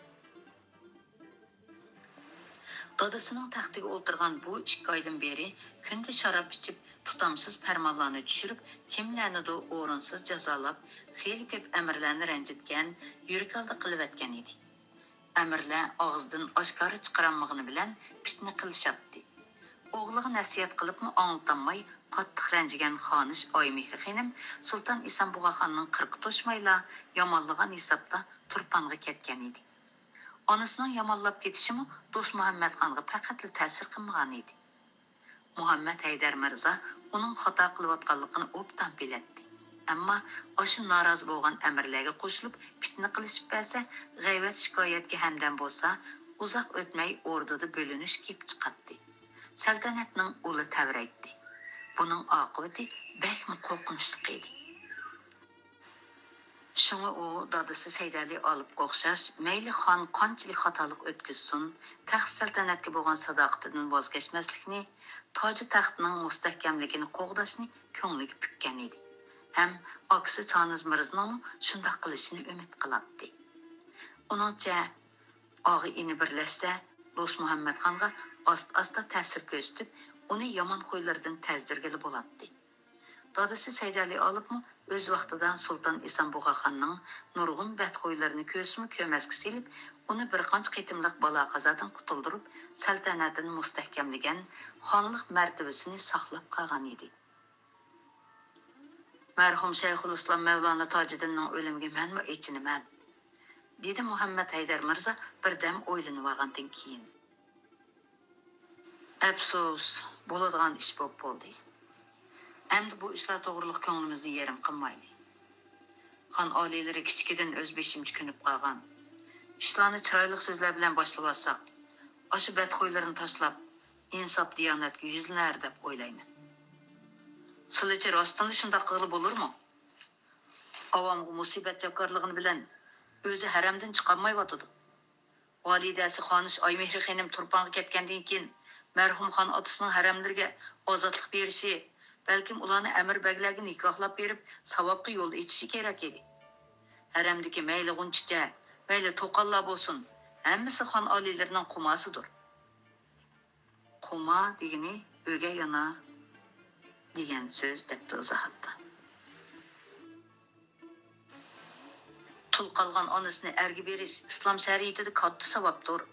دادىسىنىڭ تەختىگە ئولتۇرغان بۇ ئىككى ئايدىن بېرى كۈندە شاراب ئىچىپ، تۇتامسىز پەرمانلارنى چۈشۈرۈپ، كىملەرنىدۇر ئورۇنسىز جازالاپ، خېلى كۆپ ئەمىرلەرنى رەنجىتكەن، يۈرىكى ئالدى قىلىۋەتكەن ئىدى. ئەمىرلەر ئاغزىدىن ئاشكارا چىقىرالمىغىنى بىلەن پىتنە قىلىشاتتى. ئوغلىغا نەسىھەت قىلىپمۇ ئاڭلىتالماي قاتتىق رەنجىگەن خانىش ئايمېھرى خېنىم سۇلتان ئىسان بۇغاخاننىڭ قىرىقى توشمايلا يامانلىغان ھېسابتا تۇرپانغا كەتكەن ئىدى. ئانىسىنىڭ يامانلاپ كېتىشىمۇ دوستمۇھەممەتخانغا پەقەتلا تەسىر قىلمىغان ئىدى. مۇھەممەد ھەيدەر مىرزا ئۇنىڭ خاتا قىلىۋاتقانلىقىنى ئوبدان بىلەتتى. ئەمما ئاشۇ نارازى بولغان ئەمىرلەرگە قوشۇلۇپ پىتنە قىلىشىپ بەرسە، غەيۋەت-شىكايەتكە ھەمدەم بولسا، ئۇزاق ئۆتمەي ئوردىدا بۆلۈنۈش كېلىپ چىقاتتى. سەلتەنەتنىڭ ئۇلى تەۋرەيتتى. بۇنىڭ ئاقىۋىتى بەكمۇ قورقۇنچلۇق ئىدى. شۇڭا ئۇ دادىسى سەيدەلى ئالىپقا ئوخشاش، مەيلى خان قانچىلىك خاتالىق ئۆتكۈزسۇن، تەخت-سەلتەنەتكە بولغان ساداقىتىدىن ۋاز كەچمەسلىكنى، تاجى تەختنىڭ مۇستەھكەملىكىنى قوغداشنى كۆڭلىگە پۈككەن ئىدى. ھەم ئاكىسى سانىز مىرزىنىڭمۇ شۇنداق قىلىشىنى ئۈمىد قىلاتتى. ئۇنىڭچە، ئاغا-ئىنى بىرلەشسە، دوستمۇھەممەتخانغا ئاستا-ئاستا تەسىر كۆرسىتىپ، ئۇنى يامان خۇيلىرىدىن تەزدۈرگىلى بولاتتى. دادىسى سەيدەلى ئالىپمۇ ئۆز ۋاقتىدا سۇلتان ئىسان بۇغاخاننىڭ نۇرغۇن بەتخۇيلىرىنى كۆرسىمۇ كۆرمەسكە سېلىپ، ئۇنى بىر قانچە قېتىملىق بالا-قازادىن قۇتۇلدۇرۇپ، سەلتەنەتىنى مۇستەھكەملىگەن، خانلىق مەرتىۋىسىنى ساقلاپ قالغان ئىدى. مەرھۇم شەيخۇلئىسلام مەۋلانا تاجىدىننىڭ ئۆلۈمىگە مەنمۇ ئېچىنىمەن، دېدى مۇھەممەد ھەيدەر مىرزا بىردەم ئويلىنىۋالغاندىن كېيىن. ئەپسۇس، بولىدىغان ئىش بولۇپ بولدى. ئەمدى بۇ ئىشلار توغرىلىق كۆڭلىمىزنى يېرىم قىلمايلى. خان ئالىيلىرى كىچىكىدىن ئۆز بېشىمچە كۆنۈپ قالغان. ئىشلارنى چىرايلىق سۆزلەر بىلەن باشلىۋالساق، ئاشۇ بەتخۇيلىرىنى تاشلاپ، ئىنساپ-دىيانەتكە يۈزلىنەر دەپ ئويلايمەن. سىلىچە راستتىنلا شۇنداق قىلغىلى بولۇرمۇ؟ ئاۋامغا مۇسىبەت جاكارلىغىنى بىلەن ئۆزى ھەرەمدىن چىقالمايۋاتىدۇ. ۋالىدەسى خانىش ئايمېھرى خېنىم تۇرپانغا كەتكەندىن كېيىن، مەرھۇم خان ئاتىسىنىڭ ھەرەملىرىگە ئازادلىق بېرىشى، بەلكىم ئۇلارنى ئەمىر بەگلەرگە نىكاھلاپ بېرىپ، ساۋابقا يول ئېچىشى كېرەك ئىدى. ھەرەمدىكى مەيلى غۇنچىچە، مەيلى توقاللار بولسۇن، ھەممىسى خان ئالىيلىرىنىڭ قۇماسىدۇر. قۇما دېگىنى ئۆگەي ئانا دېگەن سۆز، دەپتۇ ئىزاھاتتا. تۇل قالغان ئانىسىنى ئەرگە بېرىش ئىسلام شەرىئىتىدە كاتتا ساۋابتۇر.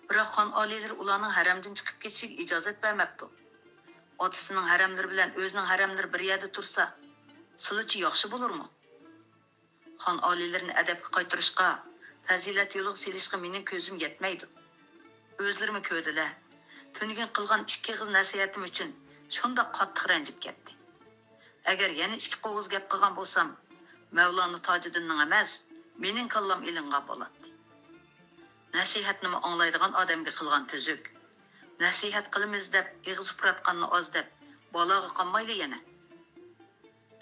بىراق خان ئالىيلىرى ئۇلارنىڭ ھەرەمدىن چىقىپ كېتىشىگە ئىجازەت بەرمەپتۇ. ئاتىسىنىڭ ھەرەملىرى بىلەن ئۆزىنىڭ ھەرەملىرى بىر يەردە تۇرسا، سىلىچە ياخشى بولۇرمۇ؟ خان ئالىيلىرىنى ئەدەپكە قايتۇرۇشقا، پەزىلەت يولىغا سېلىشقا مېنىڭ كۆزۈم يەتمەيدۇ. ئۆزلىرىمۇ كۆردىلە. تۈنۈگۈن قىلغان ئىككى ئېغىز نەسىھەتىم ئۈچۈن شۇنداق قاتتىق رەنجىپ كەتتى. ئەگەر يەنە ئىككى قوغۇز گەپ قىلغان بولسام، مەۋلانا تاجىدىننىڭ ئەمەس، مېنىڭ كاللام ئېلىنغان بولاتتى. نەسىھەتنىمۇ ئاڭلايدىغان ئادەمگە قىلغان تۈزۈك. نەسىھەت قىلىمىز دەپ ئېغىز ئۇپراتقاننى ئاز دەپ، بالاغا قانمايلى يەنە.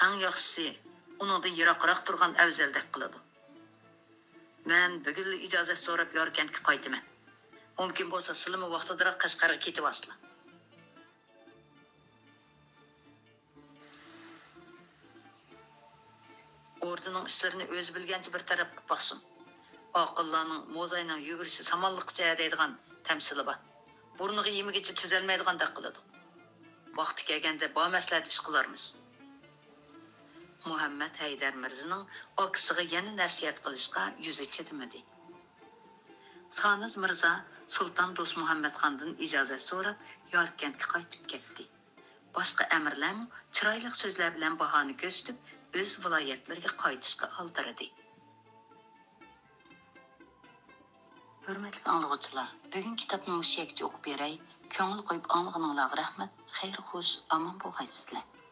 ئەڭ ياخشىسى، ئۇنىڭدىن يىراقراق تۇرغان ئەۋزەلدەك قىلىدۇ. مەن بۈگۈنلا ئىجازەت سوراپ ياركەنتكە قايتىمەن. مۇمكىن بولسا، سىلىمۇ ۋاقتىدىراق قەشقەرگە كېتىۋالسىلا. ئوردىنىڭ ئىشلىرىنى ئۆزى بىلگەنچە بىر تەرەپ قىلىپ باقسۇن. ئاقىللارنىڭ موزاينىڭ يۈگۈرۈشى سامانلىققىچە دەيدىغان تەمسىلى بار. بۇرنىغا يېمىگىچە تۈزەلمەيدىغاندەك قىلىدۇ. ۋاقتى كەلگەندە بامەسلىھەت ئىش قىلارمىز. مۇھەممەد ھەيدەر مىرزىنىڭ ئاكىسىغا يەنە نەسىھەت قىلىشقا يۈزى چىدىمىدى. سانىز مىرزا سۇلتان دوستمۇھەممەدخاندىن ئىجازەت سوراپ، ياركەنتكە قايتىپ كەتتى. باشقا ئەمىرلەرمۇ چىرايلىق سۆزلەر بىلەن باھانە كۆرسىتىپ، ئۆز ۋىلايەتلىرىگە قايتىشقا ئالدىرىدى. ھۆرمەتلىك ئاڭلىغۇچىلار، بۈگۈنكى كىتابنى مۇشۇ يەرگىچە ئوقۇپ بېرەي. كۆڭۈل قويۇپ ئاڭلىغىنىڭلارغا رەھمەت. خەير خوش، ئامان بولغايسىزلەر.